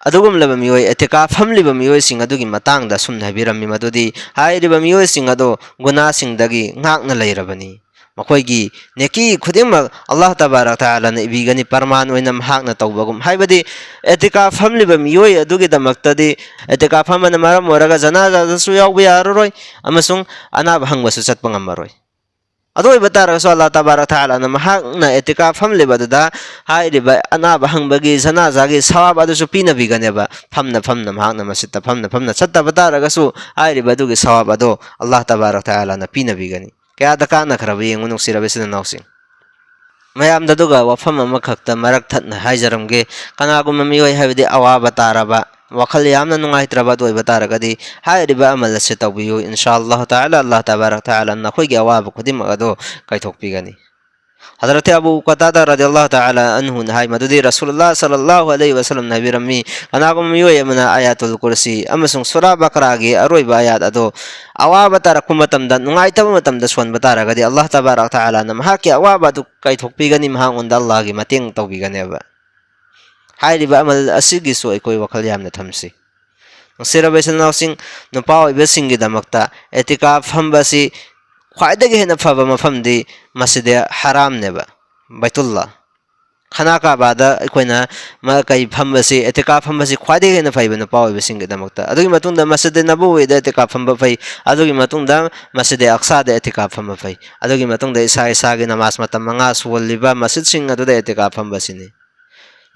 ꯑꯗꯨꯒꯨꯝꯂꯕ ꯃꯤꯑꯣꯏ, ꯑꯦꯇꯤꯀꯥꯐ ꯐꯝꯂꯤꯕ ꯃꯤꯑꯣꯏꯁꯤꯡ ꯑꯗꯨꯒꯤ ꯃꯇꯥꯡꯗ ꯑꯁꯨꯝꯅ ꯍꯥꯏꯕꯤꯔꯝꯃꯤ, ꯃꯗꯨꯗꯤ ꯍꯥꯏꯔꯤꯕ ꯃꯤꯑꯣꯏꯁꯤꯡ ꯑꯗꯨ ꯒꯨꯅꯥꯁꯤꯡꯗꯒꯤ ꯉꯥꯛꯅ ꯂꯩꯔꯕꯅꯤ꯫ ꯃꯈꯣꯏꯒꯤ ꯅꯦꯀꯤ ꯈꯨꯗꯤꯡꯃꯛ ꯑꯜꯂꯥꯍ ꯇꯕꯥꯔꯛ ꯇꯥꯂꯥꯅ ꯏꯕꯤꯒꯅꯤ, ꯄꯔꯃꯥꯟ ꯑꯣꯏꯅ ꯃꯍꯥꯛꯅ ꯇꯧꯕꯒꯨꯝ꯫ ꯍꯥꯏꯕꯗꯤ ꯑꯦꯇꯤꯀꯥꯐ ꯐꯝꯂꯤꯕ ꯃꯤꯑꯣꯏ ꯑꯗꯨꯒꯤꯗꯃꯛꯇꯗꯤ ꯑꯦꯇꯤꯀꯥꯐ ꯐꯝꯕꯅ ꯃꯔꯝ ꯑꯣꯏꯔꯒ ꯖꯅꯥꯖꯥꯗꯁꯨ ꯌꯥꯎꯕ ꯌꯥꯔꯔꯣꯏ ꯑꯃꯁꯨꯡ ꯑꯅꯥꯕ ꯍꯪꯕꯁꯨ ꯆꯠꯄ ꯉꯝꯃꯔꯣꯏ꯫ ꯑꯗꯨ ꯑꯣꯏꯕ ꯇꯥꯔꯒꯁꯨ ꯑꯜꯂꯥꯍ ꯇꯕꯥꯔꯛ ꯇꯥꯂꯥꯅ ꯃꯍꯥꯛꯅ ꯑꯦꯇꯤꯀꯥꯐ ꯐꯝꯂꯤꯕ ꯑꯗꯨꯗ ꯍꯥꯏꯔꯤꯕ ꯑꯅꯥꯕ ꯍꯪꯕꯒꯤ ꯖꯅꯥꯖꯥꯒꯤ ꯁꯋꯥꯕ ꯑꯗꯨꯁꯨ ꯄꯤꯅꯕꯤꯒꯅꯦꯕ꯫ ꯐꯝꯅ ꯐꯝꯅ, ꯃꯍꯥꯛꯅ ꯃꯁꯖꯤꯗꯇ ꯐꯝꯅ ꯐꯝꯅ ꯆꯠꯇꯕ ꯇꯥꯔꯒꯁꯨ ꯍꯥꯏꯔꯤꯕ ꯑꯗꯨꯒꯤ ꯁꯋꯥꯕ ꯑꯗꯣ ꯑꯜꯂꯥꯍ ꯇꯕꯥꯔꯛ ꯇꯥꯂꯥꯅ ꯄꯤꯅꯕꯤꯒꯅꯤ꯫ ꯀꯌꯥꯗ ꯀꯥꯟꯅꯈ꯭ꯔꯕ ꯌꯦꯡꯉꯨ, ꯅꯨꯡꯁꯤꯔꯕ ꯏꯆꯤꯟ ꯏꯅꯥꯎꯁꯤꯡ꯫ ꯃꯌꯥꯝꯗ ꯑꯗꯨꯒ ꯋꯥꯐꯝ ꯑꯃꯈꯛꯇ ꯃꯔꯛ ꯊꯠꯅ ꯍꯥꯏꯖꯔꯝꯒꯦ꯫ ꯀꯅꯥꯒꯨꯝꯕ ꯃꯤꯑꯣꯏ ꯍꯥꯏꯕꯗꯤ ꯑꯋꯥꯕ ꯇꯥꯔꯕ, ꯋꯥꯈꯜ ꯌꯥꯝꯅ ꯅꯨꯡꯉꯥꯏꯇ꯭ꯔꯕ ꯑꯗꯨ ꯑꯣꯏꯕ ꯇꯥꯔꯒꯗꯤ ꯍꯥꯏꯔꯤꯕ ꯑꯃꯜ ꯑꯁꯤ ꯇꯧꯕꯤꯌꯨ꯫ ꯏꯟꯁꯥ ꯑꯜꯂꯥꯍ ꯇꯥꯂꯥ, ꯑꯜꯂꯥꯍ ꯇꯕꯥꯔꯛ ꯇꯥꯂꯥꯅ ꯅꯈꯣꯏꯒꯤ ꯑꯋꯥꯕ ꯈꯨꯗꯤꯡꯃꯛ ꯑꯗꯨ ꯀꯥꯏꯊꯣꯛꯄꯤꯒꯅꯤ꯫ ꯍꯖꯔꯠ ꯑꯕꯨ ꯀꯇꯥꯗꯥ ꯔꯗꯤꯌꯜꯂꯥꯍꯨ ꯇꯥꯂꯥ ꯑꯟꯍꯨꯅ ꯍꯥꯏ, ꯃꯗꯨꯗꯤ ꯔꯁꯨꯂꯨꯜꯂꯥꯍ ꯁꯜꯂꯜꯂꯥꯍꯨ ꯑꯂꯩꯍꯤ ꯋꯁꯜꯂꯝꯅ ꯍꯥꯏꯕꯤꯔꯝꯃꯤ, ꯀꯅꯥꯒꯨꯝꯕ ꯃꯤꯑꯣꯏ ꯑꯃꯅ ꯑꯥꯌꯥꯇꯨꯜ ꯀꯨꯔꯁꯤ ꯑꯃꯁꯨꯡ ꯁꯨꯔꯥ ꯕꯀꯔꯥꯒꯤ ꯑꯔꯣꯏꯕ ꯑꯥꯌꯥꯠ ꯑꯗꯣ ꯑꯋꯥꯕ ꯇꯥꯔꯛꯄ ꯃꯇꯝꯗ, ꯅꯨꯡꯉꯥꯏꯇꯕ ꯃꯇꯝꯗ ꯁꯣꯟꯕ ꯇꯥꯔꯒꯗꯤ, ꯑꯜꯂꯥꯍ ꯇꯕꯥꯔꯛ ꯇꯥꯂꯥꯅ ꯃꯍꯥꯛꯀꯤ ꯑꯋꯥꯕ ꯑꯗꯨ ꯀꯥꯏꯊꯣꯛꯄꯤꯒꯅꯤ, ꯃꯍꯥꯛꯉꯣꯟꯗ ꯑꯜꯂꯥꯍꯒꯤ ꯃꯇꯦꯡ ꯇꯧꯕꯤꯒꯅꯦꯕ꯫ ꯍꯥꯏꯔꯤꯕ ꯑꯃꯜ ꯑꯁꯤꯒꯤꯁꯨ ꯑꯩꯈꯣꯏ ꯋꯥꯈꯜ ꯌꯥꯝꯅ ꯊꯝꯁꯤ꯫ ꯅꯨꯡꯁꯤꯔꯕ ꯏꯆꯤꯟ ꯏꯅꯥꯎꯁꯤꯡ, ꯅꯨꯄꯥ ꯑꯣꯏꯕꯁꯤꯡꯒꯤꯗꯃꯛꯇ ꯑꯦꯇꯤꯀꯥꯐ ꯐꯝꯕ ꯑꯁꯤ ꯈ꯭ꯋꯥꯏꯗꯒꯤ ꯍꯦꯟꯅ ꯐꯕ ꯃꯐꯝꯗꯤ ꯃꯁꯖꯤꯗ ꯍꯔꯥꯝꯅꯦꯕ, ꯕꯩꯇꯨꯜꯂꯥ꯫ ꯈꯥꯅꯥ ꯀꯥꯕꯥꯗ ꯑꯩꯈꯣꯏꯅ ꯃ-, ꯀꯩ ꯐꯝꯕꯁꯤ, ꯑꯦꯇꯤꯀꯥꯐ ꯐꯝꯕꯁꯤ ꯈ꯭ꯋꯥꯏꯗꯒꯤ ꯍꯦꯟꯅ ꯐꯩꯕ ꯅꯨꯄꯥ ꯑꯣꯏꯕꯁꯤꯡꯒꯤꯗꯃꯛꯇ꯫ ꯑꯗꯨꯒꯤ ꯃꯇꯨꯡꯗ ꯃꯁꯖꯤꯗ ꯅꯕꯋꯤꯗ ꯑꯦꯇꯤꯀꯥꯐ ꯐꯝꯕ ꯐꯩ꯫ ꯑꯗꯨꯒꯤ ꯃꯇꯨꯡꯗ ꯃꯁꯖꯤꯗ ꯑꯛꯁꯥꯗ ꯑꯦꯇꯤꯀꯥꯐ ꯐꯝꯕ ꯐꯩ꯫ ꯑꯗꯨꯒꯤ ꯃꯇꯨꯡꯗ ꯏꯁꯥ ꯏꯁꯥꯒꯤ ꯅꯃꯥꯖ ꯃꯇꯝ ꯃꯉꯥ ꯁꯣꯜꯂꯤꯕ ꯃꯁꯖꯤꯗꯁꯤꯡ ꯑꯗꯨꯗ ꯑꯦꯇꯤꯀꯥꯐ ꯐꯝꯕ ꯑꯁꯤꯅꯤ꯫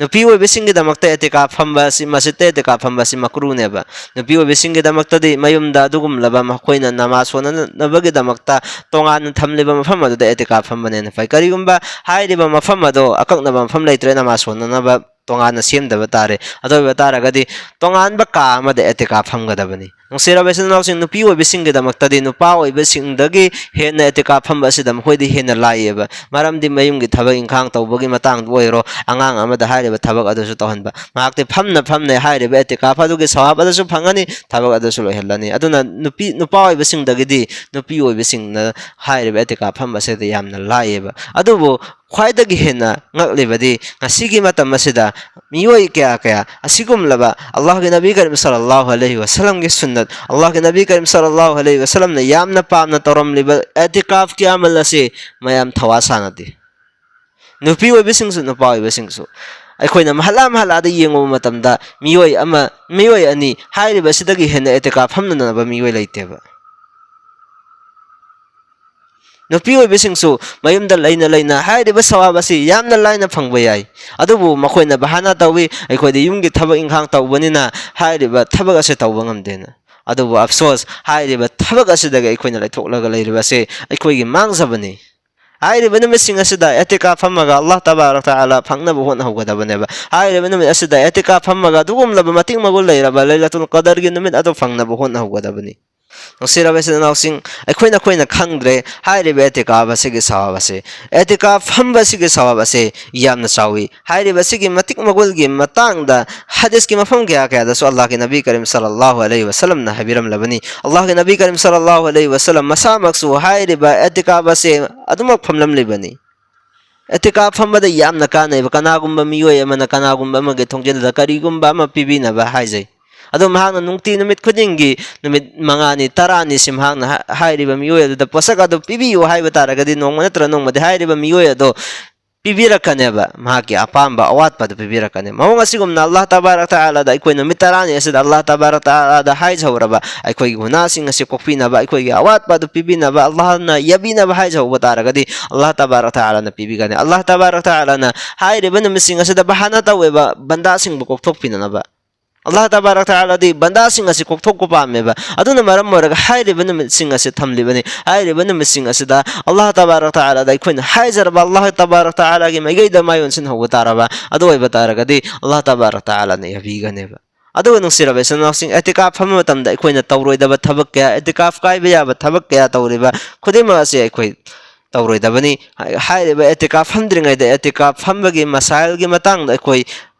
ꯅꯨꯄꯤ ꯑꯣꯏꯕꯁꯤꯡꯒꯤꯗꯃꯛꯇ ꯑꯦꯇꯤꯀꯥꯐ ꯐꯝꯕ ꯑꯁꯤ, ꯃꯁꯖꯤꯗꯇ ꯑꯦꯇꯤꯀꯥꯐ ꯐꯝꯕ ꯑꯁꯤ ꯃꯀ꯭ꯔꯨꯅꯦꯕ꯫ ꯅꯨꯄꯤ ꯑꯣꯏꯕꯁꯤꯡꯒꯤꯗꯃꯛꯇꯗꯤ ꯃꯌꯨꯝꯗ ꯑꯗꯨꯒꯨꯝꯂꯕ ꯃꯈꯣꯏꯅ ꯅꯃꯥꯖ ꯁꯣꯟꯅꯅꯕꯒꯤꯗꯃꯛꯇ ꯇꯣꯉꯥꯟꯅ ꯊꯝꯂꯤꯕ ꯃꯐꯝ ꯑꯗꯨꯗ ꯑꯦꯇꯤꯀꯥꯐ ꯐꯝꯕꯅ ꯍꯦꯟꯅ ꯐꯩ꯫ ꯀꯔꯤꯒꯨꯝꯕ ꯍꯥꯏꯔꯤꯕ ꯃꯐꯝ ꯑꯗꯣ ꯑꯀꯛꯅꯕ ꯃꯐꯝ ꯂꯩꯇ꯭ꯔꯦ, ꯅꯃꯥꯖ ꯁꯣꯟꯅꯅꯕ ꯇꯣꯉꯥꯟꯅ ꯁꯦꯝꯗꯕ ꯇꯥꯔꯦ꯫ ꯑꯗꯨ ꯑꯣꯏꯕ ꯇꯥꯔꯒꯗꯤ ꯇꯣꯉꯥꯟꯕ ꯀꯥ ꯑꯃꯗ ꯑꯦꯇꯤꯀꯥꯐ ꯐꯝꯒꯗꯕꯅꯤ꯫ ꯅꯨꯡꯁꯤꯔꯕ ꯏꯆꯤꯟ ꯏꯅꯥꯎꯁꯤꯡ, ꯅꯨꯄꯤ ꯑꯣꯏꯕꯁꯤꯡꯒꯤꯗꯃꯛꯇꯗꯤ ꯅꯨꯄꯥ ꯑꯣꯏꯕꯁꯤꯡꯗꯒꯤ ꯍꯦꯟꯅ ꯑꯦꯇꯤꯀꯥꯐ ꯐꯝꯕ ꯑꯁꯤꯗ ꯃꯈꯣꯏꯗꯤ ꯍꯦꯟꯅ ꯂꯥꯏꯌꯦꯕ꯫ ꯃꯔꯝꯗꯤ ꯃꯌꯨꯝꯒꯤ ꯊꯕꯛ ꯏꯪꯈꯥꯡ ꯇꯧꯕꯒꯤ ꯃꯇꯥꯡꯗ ꯑꯣꯏꯔꯣ, ꯑꯉꯥꯡ ꯑꯃꯗ ꯍꯥꯏꯔꯤꯕ ꯊꯕꯛ ꯑꯗꯨꯁꯨ ꯇꯧꯍꯟꯕ꯫ ꯃꯍꯥꯛꯇꯤ ꯐꯝꯅ ꯐꯝꯅ ꯍꯥꯏꯔꯤꯕ ꯑꯦꯇꯤꯀꯥꯐ ꯑꯗꯨꯒꯤ ꯁꯋꯥꯕ ꯑꯗꯨꯁꯨ ꯐꯪꯉꯅꯤ, ꯊꯕꯛ ꯑꯗꯨꯁꯨ ꯂꯣꯏꯍꯜꯂꯅꯤ꯫ ꯑꯗꯨꯅ ꯅꯨꯄꯤ, ꯅꯨꯄꯥ ꯑꯣꯏꯕꯁꯤꯡꯗꯒꯤꯗꯤ ꯅꯨꯄꯤ ꯑꯣꯏꯕꯁꯤꯡꯅ ꯍꯥꯏꯔꯤꯕ ꯑꯦꯇꯤꯀꯥꯐ ꯐꯝꯕ ꯑꯁꯤꯗꯤ ꯌꯥꯝꯅ ꯂꯥꯏꯌꯦꯕ꯫ ꯑꯗꯨꯕꯨ ꯈ꯭ꯋꯥꯏꯗꯒꯤ ꯍꯦꯟꯅ ꯉꯛꯂꯤꯕꯗꯤ ꯉꯁꯤꯒꯤ ꯃꯇꯝ ꯑꯁꯤꯗ ꯃꯤꯑꯣꯏ ꯀꯌꯥ ꯀꯌꯥ ꯑꯁꯤꯒꯨꯝꯂꯕ ꯑꯜꯂꯥꯍꯒꯤ ꯅꯕꯤ ꯀꯔꯤꯝ ꯁꯜꯂꯜꯂꯥꯍꯨ ꯑꯂꯩꯍꯤ ꯋꯁꯜꯂꯝꯒꯤ ꯁꯨꯟꯅꯠ, ꯑꯜꯂꯥꯍꯒꯤ ꯅꯕꯤ ꯀꯔꯤꯝ ꯁꯜꯂꯜꯂꯥꯍꯨ ꯑꯂꯩꯍꯤ ꯋꯁꯜꯂꯝꯅ ꯌꯥꯝꯅ ꯄꯥꯝꯅ ꯇꯧꯔꯝꯂꯤꯕ ꯑꯦꯇꯤꯀꯥꯐ ꯀꯤꯌꯥꯃꯜ ꯑꯁꯤ ꯃꯌꯥꯝ ꯊꯋꯥ ꯁꯥꯅꯗꯦ꯫ ꯅꯨꯄꯤ ꯑꯣꯏꯕꯁꯤꯡꯁꯨ, ꯅꯨꯄꯥ ꯑꯣꯏꯕꯁꯤꯡꯁꯨ꯫ ꯑꯩꯈꯣꯏꯅ ꯃꯍꯜꯂꯥ ꯃꯍꯜꯂꯥꯗ ꯌꯦꯡꯉꯨꯕ ꯃꯇꯝꯗ ꯃꯤꯑꯣꯏ ꯑꯃ, ꯃꯤꯑꯣꯏ ꯑꯅꯤ ꯍꯥꯏꯔꯤꯕ ꯑꯁꯤꯗꯒꯤ ꯍꯦꯟꯅ ꯑꯦꯇꯤꯀꯥꯐ ꯐꯝꯅꯅꯕ ꯃꯤꯑꯣꯏ ꯂꯩꯇꯦꯕ꯫ ꯅꯨꯄꯤ ꯑꯣꯏꯕꯁꯤꯡꯁꯨ ꯃꯌꯨꯝꯗ ꯂꯩꯅ ꯂꯩꯅ ꯍꯥꯏꯔꯤꯕ ꯁꯋꯥꯕ ꯑꯁꯤ ꯌꯥꯝꯅ ꯂꯥꯏꯅ ꯐꯪꯕ ꯌꯥꯏ꯫ ꯑꯗꯨꯕꯨ ꯃꯈꯣꯏꯅ ꯕꯍꯥꯅꯥ ꯇꯧꯏ, "ꯑꯩꯈꯣꯏꯗꯤ ꯌꯨꯝꯒꯤ ꯊꯕꯛ ꯏꯪꯈꯥꯡ ꯇꯧꯕꯅꯤꯅ ꯍꯥꯏꯔꯤꯕ ꯊꯕꯛ ꯑꯁꯤ ꯇꯧꯕ ꯉꯝꯗꯦꯅ"꯫ ꯑꯗꯨꯕꯨ ꯑꯐꯁꯣꯁ, ꯍꯥꯏꯔꯤꯕ ꯊꯕꯛ ꯑꯁꯤꯗꯒꯤ ꯑꯩꯈꯣꯏꯅ ꯂꯩꯊꯣꯛꯂꯒ ꯂꯩꯔꯤꯕ ꯑꯁꯤ ꯑꯩꯈꯣꯏꯒꯤ ꯃꯥꯡꯖꯕꯅꯤ꯫ ꯍꯥꯏꯔꯤꯕ ꯅꯨꯃꯤꯠꯁꯤꯡ ꯑꯁꯤꯗ ꯑꯦꯇꯤꯀꯥꯐ ꯐꯝꯃꯒ ꯑꯜꯂꯥꯍ ꯇꯕꯥꯔꯛ ꯇꯥꯂꯥ ꯐꯪꯅꯕ ꯍꯣꯠꯅꯍꯧꯒꯗꯕꯅꯦꯕ꯫ ꯍꯥꯏꯔꯤꯕ ꯅꯨꯃꯤꯠ ꯑꯁꯤꯗ ꯑꯦꯇꯤꯀꯥꯐ ꯐꯝꯃꯒ ꯑꯗꯨꯒꯨꯝꯂꯕ ꯃꯇꯤꯛ ꯃꯒꯨꯟ ꯂꯩꯔꯕ ꯂꯩꯂꯥꯇꯨꯜ ꯀꯗꯔꯒꯤ ꯅꯨꯃꯤꯠ ꯑꯗꯨ ꯐꯪꯅꯕ ꯍꯣꯠꯅꯍꯧꯒꯗꯕꯅꯤ꯫ ꯅꯨꯡꯁꯤꯔꯕ ꯏꯆꯤꯟ ꯏꯅꯥꯎꯁꯤꯡ, ꯑꯩꯈꯣꯏ ꯅꯈꯣꯏꯅ ꯈꯪꯗ꯭ꯔꯦ ꯍꯥꯏꯔꯤꯕ ꯑꯦꯇꯤꯀꯥꯐ ꯑꯁꯤꯒꯤ ꯁꯋꯥꯕ ꯑꯁꯤ, ꯑꯦꯇꯤꯀꯥꯐ ꯐꯝꯕ ꯑꯁꯤꯒꯤ ꯁꯋꯥꯕ ꯑꯁꯤ ꯌꯥꯝꯅ ꯆꯥꯎꯏ꯫ ꯍꯥꯏꯔꯤꯕ ꯑꯁꯤꯒꯤ ꯃꯇꯤꯛ ꯃꯒꯨꯜꯒꯤ ꯃꯇꯥꯡꯗ ꯍꯗꯤꯁꯀꯤ ꯃꯐꯝ ꯀꯌꯥ ꯀꯌꯥꯗꯁꯨ ꯑꯜꯂꯥꯍꯒꯤ ꯅꯕꯤ ꯀꯔꯤꯝ ꯁꯜꯂꯜꯂꯥꯍꯨ ꯑꯂꯩꯍꯤ ꯋꯁꯜꯂꯝꯅ ꯍꯥꯏꯕꯤꯔꯝꯂꯕꯅꯤ꯫ ꯑꯜꯂꯥꯍꯒꯤ ꯅꯕꯤ ꯀꯔꯤꯝ ꯁꯜꯂꯜꯂꯥꯍꯨ ꯑꯂꯩꯍꯤ ꯋꯁꯜꯂꯝ ꯃꯁꯥꯃꯛꯁꯨ ꯍꯥꯏꯔꯤꯕ ꯑꯦꯇꯤꯀꯥꯐ ꯑꯁꯤ ꯑꯗꯨꯃꯛ ꯐꯝꯂꯝꯂꯤꯕꯅꯤ꯫ ꯑꯦꯇꯤꯀꯥꯐ ꯐꯝꯕꯗ ꯌꯥꯝꯅ ꯀꯥꯟꯅꯩꯕ꯫ ꯀꯅꯥꯒꯨꯝꯕ ꯃꯤꯑꯣꯏ ꯑꯃꯅ ꯀꯅꯥꯒꯨꯝꯕ ꯑꯃꯒꯤ ꯊꯣꯡꯖꯤꯜꯗ ꯀꯔꯤꯒꯨꯝꯕ ꯑꯃ ꯄꯤꯕꯤꯅꯕ ꯍꯥꯏꯖꯩ꯫ ꯑꯗꯣ ꯃꯍꯥꯛꯅ ꯅꯨꯡꯇꯤ ꯅꯨꯃꯤꯠ ꯈꯨꯗꯤꯡꯒꯤ ꯅꯨꯃꯤꯠ ꯃꯉꯥꯅꯤ, ꯇꯔꯥꯅꯤ ꯁꯤ ꯃꯍꯥꯛꯅ ꯍꯥ-, ꯍꯥꯏꯔꯤꯕ ꯃꯤꯑꯣꯏ ꯑꯗꯨꯗ ꯄꯣꯠꯁꯛ ꯑꯗꯨ ꯄꯤꯕꯤꯌꯨ ꯍꯥꯏꯕ ꯇꯥꯔꯒꯗꯤ, ꯅꯣꯡꯃ ꯅꯠꯇ꯭ꯔ ꯅꯣꯡꯃꯗꯤ ꯍꯥꯏꯔꯤꯕ ꯃꯤꯑꯣꯏ ꯑꯗꯣ ꯄꯤꯕꯤꯔꯛꯀꯅꯦꯕ, ꯃꯍꯥꯛꯀꯤ ꯑꯄꯥꯝꯕ ꯑꯋꯥꯠꯄꯗꯨ ꯄꯤꯕꯤꯔꯛꯀꯅꯤ꯫ ꯃꯑꯣꯡ ꯑꯁꯤꯒꯨꯝꯅ ꯑꯜꯂꯥꯍ ꯇꯕꯥꯔꯛ ꯇꯥꯂꯥꯗ ꯑꯩꯈꯣꯏ ꯅꯨꯃꯤꯠ ꯇꯔꯥꯅꯤ ꯑꯁꯤꯗ ꯑꯜꯂꯥꯍ ꯇꯕꯥꯔꯛ ꯇꯥꯂꯥꯗ ꯍꯥꯏꯖꯍꯧꯔꯕ, ꯑꯩꯈꯣꯏꯒꯤ ꯒꯨꯅꯥꯁꯤꯡ ꯑꯁꯤ ꯀꯣꯛꯄꯤꯅꯕ, ꯑꯩꯈꯣꯏꯒꯤ ꯑꯋꯥꯠꯄ ꯑꯗꯨ ꯄꯤꯕꯤꯅꯕ, ꯑꯜꯂꯥꯍꯅ ꯌꯥꯕꯤꯅꯕ ꯍꯥꯏꯖꯍꯧꯕ ꯇꯥꯔꯒꯗꯤ ꯑꯜꯂꯥꯍ ꯇꯕꯥꯔꯛ ꯇꯥꯂꯥꯅ ꯄꯤꯕꯤꯒꯅꯤ꯫ ꯑꯜꯂꯥꯍ ꯇꯕꯥꯔꯛ ꯇꯥꯂꯥꯅ ꯍꯥꯏꯔꯤꯕ ꯅꯨꯃꯤꯠꯁꯤꯡ ꯑꯁꯤꯗ ꯕꯍꯥꯅꯥ ꯇꯧꯋꯦꯕ ꯕꯟꯗꯥꯁꯤꯡꯕꯨ ꯀꯣꯛꯊꯣꯛꯄꯤꯅꯅꯕ꯫ ꯑꯜꯂꯥꯍ ꯇꯕꯥꯔꯛ ꯇꯥꯂꯥꯗꯤ ꯕꯟꯗꯥꯁꯤꯡ ꯑꯁꯤ ꯀꯣꯛꯊꯣꯛꯄ ꯄꯥꯝꯃꯦꯕ꯫ ꯑꯗꯨꯅ ꯃꯔꯝ ꯑꯣꯏꯔꯒ ꯍꯥꯏꯔꯤꯕ ꯅꯨꯃꯤꯠꯁꯤꯡ ꯑꯁꯤ ꯊꯝꯂꯤꯕꯅꯤ꯫ ꯍꯥꯏꯔꯤꯕ ꯅꯨꯃꯤꯠꯁꯤꯡ ꯑꯁꯤꯗ ꯑꯜꯂꯥꯍ ꯇꯕꯥꯔꯛ ꯇꯥꯂꯥꯗ ꯑꯩꯈꯣꯏꯅ ꯍꯥꯏꯖꯔꯕ ꯑꯜꯂꯥꯍ ꯇꯕꯥꯔꯛ ꯇꯥꯂꯥꯒꯤ ꯃꯥꯏꯀꯩꯗ ꯃꯥꯏ ꯑꯣꯟꯁꯤꯟꯍꯧꯕ ꯇꯥꯔꯕ, ꯑꯗꯨ ꯑꯣꯏꯕ ꯇꯥꯔꯒꯗꯤ ꯑꯜꯂꯥꯍ ꯇꯕꯥꯔꯛ ꯇꯥꯂꯥꯅ ꯌꯥꯕꯤꯒꯅꯦꯕ꯫ ꯑꯗꯨꯒ ꯅꯨꯡꯁꯤꯔꯕ ꯏꯆꯤꯟ ꯏꯅꯥꯎꯁꯤꯡ, ꯑꯦꯇꯤꯀꯥꯐ ꯐꯝꯕ ꯃꯇꯝꯗ ꯑꯩꯈꯣꯏꯅ ꯇꯧꯔꯣꯏꯗꯕ ꯊꯕꯛ ꯀꯌꯥ, ꯑꯦꯇꯤꯀꯥꯐ ꯀꯥꯏꯕ ꯌꯥꯕ ꯊꯕꯛ ꯀꯌꯥ ꯇꯧꯔꯤꯕ ꯈꯨꯗꯤꯡꯃꯛ ꯑꯁꯤ ꯑꯩꯈꯣꯏ ꯇꯧꯔꯣꯏꯗꯕꯅꯤ꯫ ꯍꯥꯏꯔꯤꯕ ꯑꯦꯇꯤꯀꯥꯐ ꯐꯝꯗ꯭ꯔꯤꯉꯩꯗ ꯑꯦꯇꯤꯀꯥꯐ ꯐꯝꯕꯒꯤ ꯃꯁꯥꯏꯜꯒꯤ ꯃꯇꯥꯡꯗ ꯑꯩꯈꯣꯏ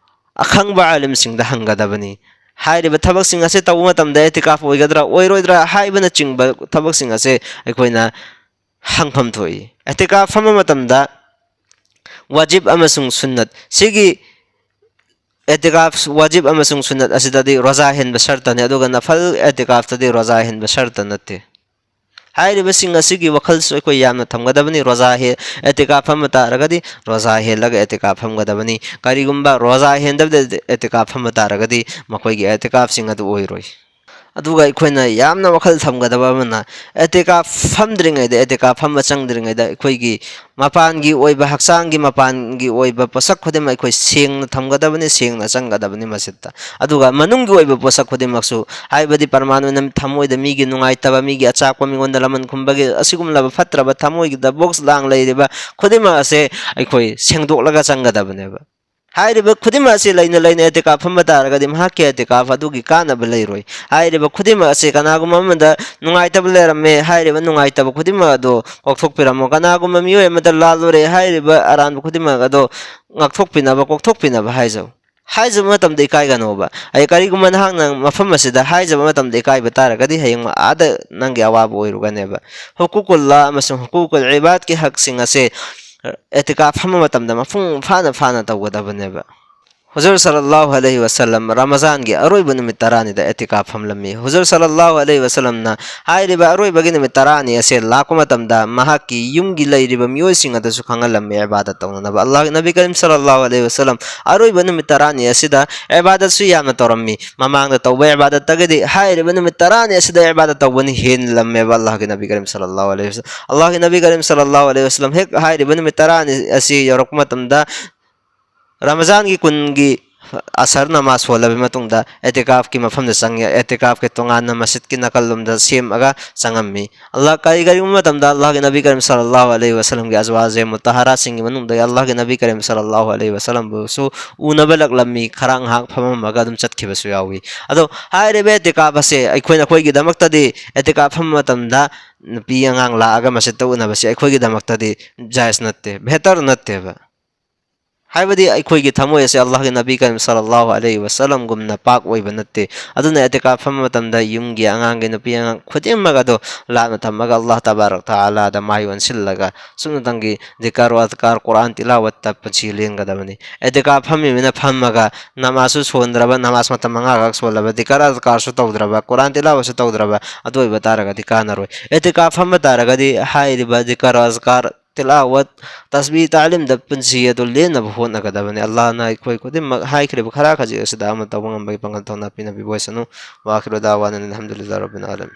ꯑꯈꯪꯕ ꯑꯥꯂꯤꯝꯁꯤꯡꯗ ꯍꯪꯒꯗꯕꯅꯤ꯫ ꯍꯥꯏꯔꯤꯕ ꯊꯕꯛꯁꯤꯡ ꯑꯁꯦ ꯇꯧꯕ ꯃꯇꯝꯗ ꯑꯦꯇꯤꯀꯥꯐ ꯑꯣꯏꯒꯗ꯭ꯔꯥ ꯑꯣꯏꯔꯣꯏꯗ꯭ꯔꯥ ꯍꯥꯏꯕꯅꯆꯤꯡꯕ ꯊꯕꯛꯁꯤꯡ ꯑꯁꯦ ꯑꯩꯈꯣꯏꯅ ꯍꯪꯐꯝ ꯊꯣꯛꯏ꯫ ꯑꯦꯇꯤꯀꯥꯐ ꯐꯝꯕ ꯃꯇꯝꯗ ꯋꯥꯖꯤꯕ ꯑꯃꯁꯨꯡ ꯁꯨꯟꯅꯠ ꯁꯤꯒꯤ ꯑꯦꯇꯤꯀꯥꯐ ꯋꯥꯖꯤꯕ ꯑꯃꯁꯨꯡ ꯁꯨꯟꯅꯠ ꯑꯁꯤꯗꯗꯤ ꯔꯣꯖꯥ ꯍꯦꯟꯕ ꯁꯔꯇꯅꯤ, ꯑꯗꯨꯒ ꯅꯐꯜ ꯑꯦꯇꯤꯀꯥꯐꯇꯗꯤ ꯔꯣꯖꯥ ꯍꯦꯟꯕ ꯁꯔꯇ ꯅꯠꯇꯦ꯫ ꯍꯥꯏꯔꯤꯕꯁꯤꯡ ꯑꯁꯤꯒꯤ ꯋꯥꯈꯜꯁꯨ ꯑꯩꯈꯣꯏ ꯌꯥꯝꯅ ꯊꯝꯒꯗꯕꯅꯤ꯫ ꯔꯣꯖꯥ ꯍꯦ-, ꯑꯦꯇꯤꯀꯥꯐ ꯐꯝꯕ ꯇꯥꯔꯒꯗꯤ ꯔꯣꯖꯥ ꯍꯦꯜꯂꯒ ꯑꯦꯇꯤꯀꯥꯐ ꯐꯝꯒꯗꯕꯅꯤ꯫ ꯀꯔꯤꯒꯨꯝꯕ ꯔꯣꯖꯥ ꯍꯦꯟꯗꯕꯗ ꯑꯦꯇꯤꯀꯥꯐ ꯐꯝꯕ ꯇꯥꯔꯒꯗꯤ ꯃꯈꯣꯏꯒꯤ ꯑꯦꯇꯤꯀꯥꯐꯁꯤꯡ ꯑꯗꯨ ꯑꯣꯏꯔꯣꯏ꯫ ꯑꯗꯨꯒ ꯑꯩꯈꯣꯏꯅ ꯌꯥꯝꯅ ꯋꯥꯈꯜ ꯊꯝꯒꯗꯕ ꯑꯃꯅ, ꯑꯦꯇꯤꯀꯥꯐ ꯐꯝꯗ꯭ꯔꯤꯉꯩꯗ, ꯑꯦꯇꯤꯀꯥꯐ ꯐꯝꯕ ꯆꯪꯗ꯭ꯔꯤꯉꯩꯗ ꯑꯩꯈꯣꯏꯒꯤ ꯃꯄꯥꯟꯒꯤ ꯑꯣꯏꯕ, ꯍꯛꯆꯥꯡꯒꯤ ꯃꯄꯥꯟꯒꯤ ꯑꯣꯏꯕ ꯄꯣꯠꯁꯛ ꯈꯨꯗꯤꯡꯃꯛ ꯑꯩꯈꯣꯏ ꯁꯦꯡꯅ ꯊꯝꯒꯗꯕꯅꯤ, ꯁꯦꯡꯅ ꯆꯪꯒꯗꯕꯅꯤ ꯃꯁꯖꯤꯠꯇ꯫ ꯑꯗꯨꯒ ꯃꯅꯨꯡꯒꯤ ꯑꯣꯏꯕ ꯄꯣꯠꯁꯛ ꯈꯨꯗꯤꯡꯃꯛꯁꯨ, ꯍꯥꯏꯕꯗꯤ ꯄ꯭ꯔꯃꯥꯟ ꯑꯣꯏꯅ ꯊꯃꯣꯏꯗ ꯃꯤꯒꯤ ꯅꯨꯡꯉꯥꯏꯇꯕ, ꯃꯤꯒꯤ ꯑꯆꯥꯛꯄ, ꯃꯤꯉꯣꯟꯗ ꯂꯃꯟ ꯈꯨꯝꯕꯒꯤ ꯑꯁꯤꯒꯨꯝꯂꯕ ꯐꯠꯇ꯭ꯔꯕ ꯊꯃꯣꯏꯒꯤꯗ ꯕꯣꯛꯁ ꯂꯥꯡ ꯂꯩꯔꯤꯕ ꯈꯨꯗꯤꯡꯃꯛ ꯑꯁꯦ ꯑꯩꯈꯣꯏ ꯁꯦꯡꯗꯣꯛꯂꯒ ꯆꯪꯒꯗꯕꯅꯦꯕ꯫ ꯍꯥꯏꯔꯤꯕ ꯈꯨꯗꯤꯡꯃꯛ ꯑꯁꯤ ꯂꯩꯅ ꯂꯩꯅ ꯑꯦꯇꯤꯀꯥꯐ ꯐꯝꯕ ꯇꯥꯔꯒꯗꯤ ꯃꯍꯥꯛꯀꯤ ꯑꯦꯇꯤꯀꯥꯐ ꯑꯗꯨꯒꯤ ꯀꯥꯟꯅꯕ ꯂꯩꯔꯣꯏ꯫ ꯍꯥꯏꯔꯤꯕ ꯈꯨꯗꯤꯡꯃꯛ ꯑꯁꯤ ꯀꯅꯥꯒꯨꯝꯕ ꯑꯃꯗ ꯅꯨꯡꯉꯥꯏꯇꯕ ꯂꯩꯔꯝꯃꯦ, ꯍꯥꯏꯔꯤꯕ ꯅꯨꯡꯉꯥꯏꯇꯕ ꯈꯨꯗꯤꯡꯃꯛ ꯑꯗꯨ ꯀꯣꯛꯊꯣꯛꯄꯤꯔꯝꯃꯣ꯫ ꯀꯅꯥꯒꯨꯝꯕ ꯃꯤꯑꯣꯏ ꯑꯃꯗ ꯂꯥꯜꯂꯨꯔꯦ, ꯍꯥꯏꯔꯤꯕ ꯑꯔꯥꯟꯕ ꯈꯨꯗꯤꯡꯃꯛ ꯑꯗꯨ ꯉꯥꯛꯊꯣꯛꯄꯤꯅꯕ, ꯀꯣꯛꯊꯣꯛꯄꯤꯅꯕ ꯍꯥꯏꯖꯧ꯫ ꯍꯥꯏꯖꯕ ꯃꯇꯝꯗ ꯏꯀꯥꯏꯒꯅꯣꯕ꯫ ꯑꯩ ꯀꯔꯤꯒꯨꯝꯕ ꯅꯍꯥꯛꯅ ꯃꯐꯝ ꯑꯁꯤꯗ ꯍꯥꯏꯖꯕ ꯃꯇꯝꯗ ꯏꯀꯥꯏꯕ ꯇꯥꯔꯒꯗꯤ ꯍꯌꯦꯡ ꯑꯥꯗ ꯅꯪꯒꯤ ꯑꯋꯥꯕ ꯑꯣꯏꯔꯨꯒꯅꯦꯕ꯫ ꯍꯨꯀꯨꯀꯨꯜꯂꯥ ꯑꯃꯁꯨꯡ ꯍꯨꯀꯨꯀꯨꯜ ꯏꯕꯥꯗꯀꯤ ꯍꯛꯁꯤꯡ ꯑꯁꯦ ꯑꯦꯇꯤꯀꯥꯐ ꯐꯝꯕ ꯃꯇꯝꯗ ꯃꯄꯨꯡ ꯐꯥꯅ ꯐꯥꯅ ꯇꯧꯒꯗꯕꯅꯦꯕ꯫ ꯍꯨꯖꯨꯔ ꯁꯜꯂꯜꯂꯥꯍꯨ ꯑꯂꯩꯍꯤ ꯋꯥꯁꯜꯂꯝ ꯔꯃꯖꯥꯟꯒꯤ ꯑꯔꯣꯏꯕ ꯅꯨꯃꯤꯠ ꯇꯔꯥꯅꯤꯗ ꯑꯦꯇꯤꯀꯥꯐ ꯐꯝꯂꯝꯃꯤ꯫ ꯍꯨꯖꯨꯔ ꯁꯜꯂꯜꯂꯥꯍꯨ ꯑꯂꯩꯍꯤ ꯋꯥꯁꯜꯂꯝꯅ ꯍꯥꯏꯔꯤꯕ ꯑꯔꯣꯏꯕꯒꯤ ꯅꯨꯃꯤꯠ ꯇꯔꯥꯅꯤ ꯑꯁꯦ ꯂꯥꯛꯄ ꯃꯇꯝꯗ ꯃꯍꯥꯛꯀꯤ ꯌꯨꯝꯒꯤ ꯂꯩꯔꯤꯕ ꯃꯤꯑꯣꯏꯁꯤꯡ ꯑꯗꯨꯁꯨ ꯈꯪꯍꯜꯂꯝꯃꯤ ꯏꯕꯥꯗꯠ ꯇꯧꯅꯅꯕ꯫ ꯑꯜꯂꯥꯍꯒꯤ ꯅꯕꯤ ꯀꯔꯤꯝ ꯁꯜꯂꯜꯂꯥꯍꯨ ꯑꯂꯩꯍꯤ ꯋꯥꯁꯜꯂꯝ ꯑꯔꯣꯏꯕ ꯅꯨꯃꯤꯠ ꯇꯔꯥꯅꯤ ꯑꯁꯤꯗ ꯏꯕꯥꯗꯠꯁꯨ ꯌꯥꯝꯅ ꯇꯧꯔꯝꯃꯤ꯫ ꯃꯃꯥꯡꯗ ꯇꯧꯕ ꯏꯕꯥꯗꯠꯇꯒꯤꯗꯤ ꯍꯥꯏꯔꯤꯕ ꯅꯨꯃꯤꯠ ꯇꯔꯥꯅꯤ ꯑꯁꯤꯗ ꯏꯕꯥꯗꯠ ꯇꯧꯕꯅ ꯍꯦꯜꯂꯝꯃꯦꯕ ꯑꯜꯂꯥꯍꯒꯤ ꯅꯕꯤ ꯀꯔꯤꯝ ꯁꯜꯂꯜꯂꯥꯍꯨ ꯑꯂꯩꯍꯤ ꯋꯥꯁꯜꯂꯝ꯫ ꯑꯜꯂꯥꯍꯒꯤ ꯅꯕꯤ ꯀꯔꯤꯝ ꯁꯜꯂꯜꯂꯥꯍꯨ ꯑꯂꯩꯍꯤ ꯋꯥꯁꯜꯂꯝ ꯍꯦꯛ ꯍꯥꯏꯔꯤꯕ ꯅꯨꯃꯤꯠ ꯇꯔꯥꯅꯤ ꯑꯁꯤ ꯌꯧꯔꯛꯄ ꯃꯇꯝꯗ ꯔꯃꯖꯥꯟꯒꯤ ꯀꯨꯟꯒꯤ ꯑꯁꯔ ꯅꯃꯥꯖ ꯁꯣꯜꯂꯕ ꯃꯇꯨꯡꯗ ꯑꯦꯇꯤꯀꯥꯐꯀꯤ ꯃꯐꯝꯗ ꯆꯪꯉꯤ꯫ ꯑꯦꯇꯤꯀꯥꯐꯀꯤ ꯇꯣꯉꯥꯟꯅ ꯃꯁꯖꯤꯗꯀꯤ ꯅꯥꯀꯜꯂꯣꯝꯗ ꯁꯦꯝꯃꯒ ꯆꯪꯉꯝꯃꯤ꯫ ꯑꯜꯂꯥꯍ ꯀꯔꯤ-, ꯀꯔꯤꯒꯨꯝꯕ ꯃꯇꯝꯗ ꯑꯜꯂꯥꯍꯒꯤ ꯅꯕꯤ ꯀꯔꯤꯝ ꯁꯜꯂꯜꯂꯥꯍꯨ ꯑꯂꯩꯍꯤ ꯋꯥꯁꯜꯂꯝꯒꯤ ꯑꯖꯋꯥꯖꯦ ꯃꯨꯇꯍꯔꯥꯁꯤꯡꯒꯤ ꯃꯅꯨꯡꯗꯒꯤ ꯑꯜꯂꯥꯍꯒꯤ ꯅꯕꯤ ꯀꯔꯤꯝ ꯁꯜꯂꯜꯂꯥꯍꯨ ꯑꯂꯩꯍꯤ ꯋꯥꯁꯜꯂꯝꯕꯨꯁꯨ ꯎꯅꯕ ꯂꯛꯂꯝꯃꯤ, ꯈꯔ ꯉꯥꯏꯍꯥꯛ ꯐꯝꯃꯝꯃꯒ ꯑꯗꯨꯝ ꯆꯠꯈꯤꯕꯁꯨ ꯌꯥꯎꯏ꯫ ꯑꯗꯣ ꯍꯥꯏꯔꯤꯕ ꯑꯦꯇꯤꯀꯥꯐ ꯑꯁꯦ ꯑꯩꯈꯣꯏꯅ, ꯑꯩꯈꯣꯏꯒꯤꯗꯃꯛꯇꯗꯤ ꯑꯦꯇꯤꯀꯥꯐ ꯐꯝꯕ ꯃꯇꯝꯗ ꯅꯨꯄꯤ ꯑꯉꯥꯡ ꯂꯥꯛꯑꯒ ꯃꯁꯖꯤꯗꯇ ꯎꯅꯕꯁꯦ ꯑꯩꯈꯣꯏꯒꯤꯗꯃꯛꯇꯗꯤ ꯖꯥꯏꯖ ꯅꯠꯇꯦ, ꯕꯦꯍꯇꯔ ꯅꯠꯇꯦꯕ꯫ ꯍꯥꯏꯕꯗꯤ ꯑꯩꯈꯣꯏꯒꯤ ꯊꯃꯣꯏ ꯑꯁꯤ ꯑꯜꯂꯥꯍꯒꯤ ꯅꯕꯤ ꯀꯔꯤꯝ ꯁꯜꯂꯜꯂꯥꯍꯨ ꯑꯂꯩꯍꯤ ꯋꯥꯁꯜꯂꯝꯒꯨꯝꯅ ꯄꯥꯛ ꯑꯣꯏꯕ ꯅꯠꯇꯦ꯫ ꯑꯗꯨꯅ ꯑꯦꯇꯤꯀꯥꯐ ꯐꯝꯕ ꯃꯇꯝꯗ ꯌꯨꯝꯒꯤ ꯑꯉꯥꯡꯒꯤ ꯅꯨꯄꯤ ꯑꯉꯥꯡ ꯈꯨꯗꯤꯡꯃꯛ ꯑꯗꯣ ꯂꯥꯞꯅ ꯊꯝꯃꯒ ꯑꯜꯂꯥꯍ ꯇꯕꯥꯔꯛ ꯇꯥꯂꯥꯗ ꯃꯥꯏ ꯑꯣꯟꯁꯤꯜꯂꯒ ꯁꯨꯞꯅꯇꯪꯒꯤ ꯗꯤꯀꯔ ꯋꯥ ꯑꯗꯀꯥꯔ ꯀꯨꯔꯥꯟ ꯇꯤꯂꯥꯋꯠꯇ ꯄꯨꯟꯁꯤ ꯂꯦꯟꯒꯗꯕꯅꯤ꯫ ꯑꯦꯇꯤꯀꯥꯐ ꯐꯝꯃꯤꯕꯅ ꯐꯝꯃꯒ ꯅꯃꯥꯖꯁꯨ ꯁꯣꯟꯗ꯭ꯔꯕ, ꯅꯃꯥꯖ ꯃꯇꯝ ꯃꯉꯥꯈꯛ ꯁꯣꯜꯂꯕ, ꯗꯤꯀꯔ ꯑꯗꯀꯥꯔꯁꯨ ꯇꯧꯗ꯭ꯔꯕ, ꯀꯨꯔꯥꯟ ꯇꯤꯂꯥꯋꯠꯁꯨ ꯇꯧꯗ꯭ꯔꯕ, ꯑꯗꯨ ꯑꯣꯏꯕ ꯇꯥꯔꯒꯗꯤ ꯀꯥꯟꯅꯔꯣꯏ꯫ ꯑꯦꯇꯤꯀꯥꯐ ꯐꯝꯕ ꯇꯥꯔꯒꯗꯤ ꯍꯥꯏꯔꯤꯕ ꯗꯤꯀꯔ ꯑꯗꯀꯥꯔ ꯇꯤꯂꯥꯋꯠ, ꯇꯁꯕꯤꯍ, ꯇꯥꯂꯤꯝꯗ ꯄꯨꯟꯁꯤ ꯑꯗꯨ ꯂꯦꯟꯅꯕ ꯍꯣꯠꯅꯒꯗꯕꯅꯤ꯫ ꯑꯜꯂꯥꯍꯅ ꯑꯩꯈꯣꯏ ꯈꯨꯗꯤꯡꯃꯛ ꯍꯥꯏꯈ꯭ꯔꯤꯕ ꯈꯔ ꯈꯖꯤꯛ ꯑꯁꯤꯗ ꯑꯃ ꯇꯧꯕ ꯉꯝꯕꯒꯤ ꯄꯥꯡꯒꯜ ꯊꯧꯅꯥ ꯄꯤꯅꯕꯤꯕ ꯑꯣꯏꯁꯅꯨ꯫ ꯋꯥꯈꯤꯔꯨ ꯗꯥꯋꯥꯅ ꯑꯜꯍꯝꯗꯨꯂꯤꯜꯂꯥꯍ ꯔꯕꯤꯜ ꯑꯥꯂꯃꯤꯟ꯫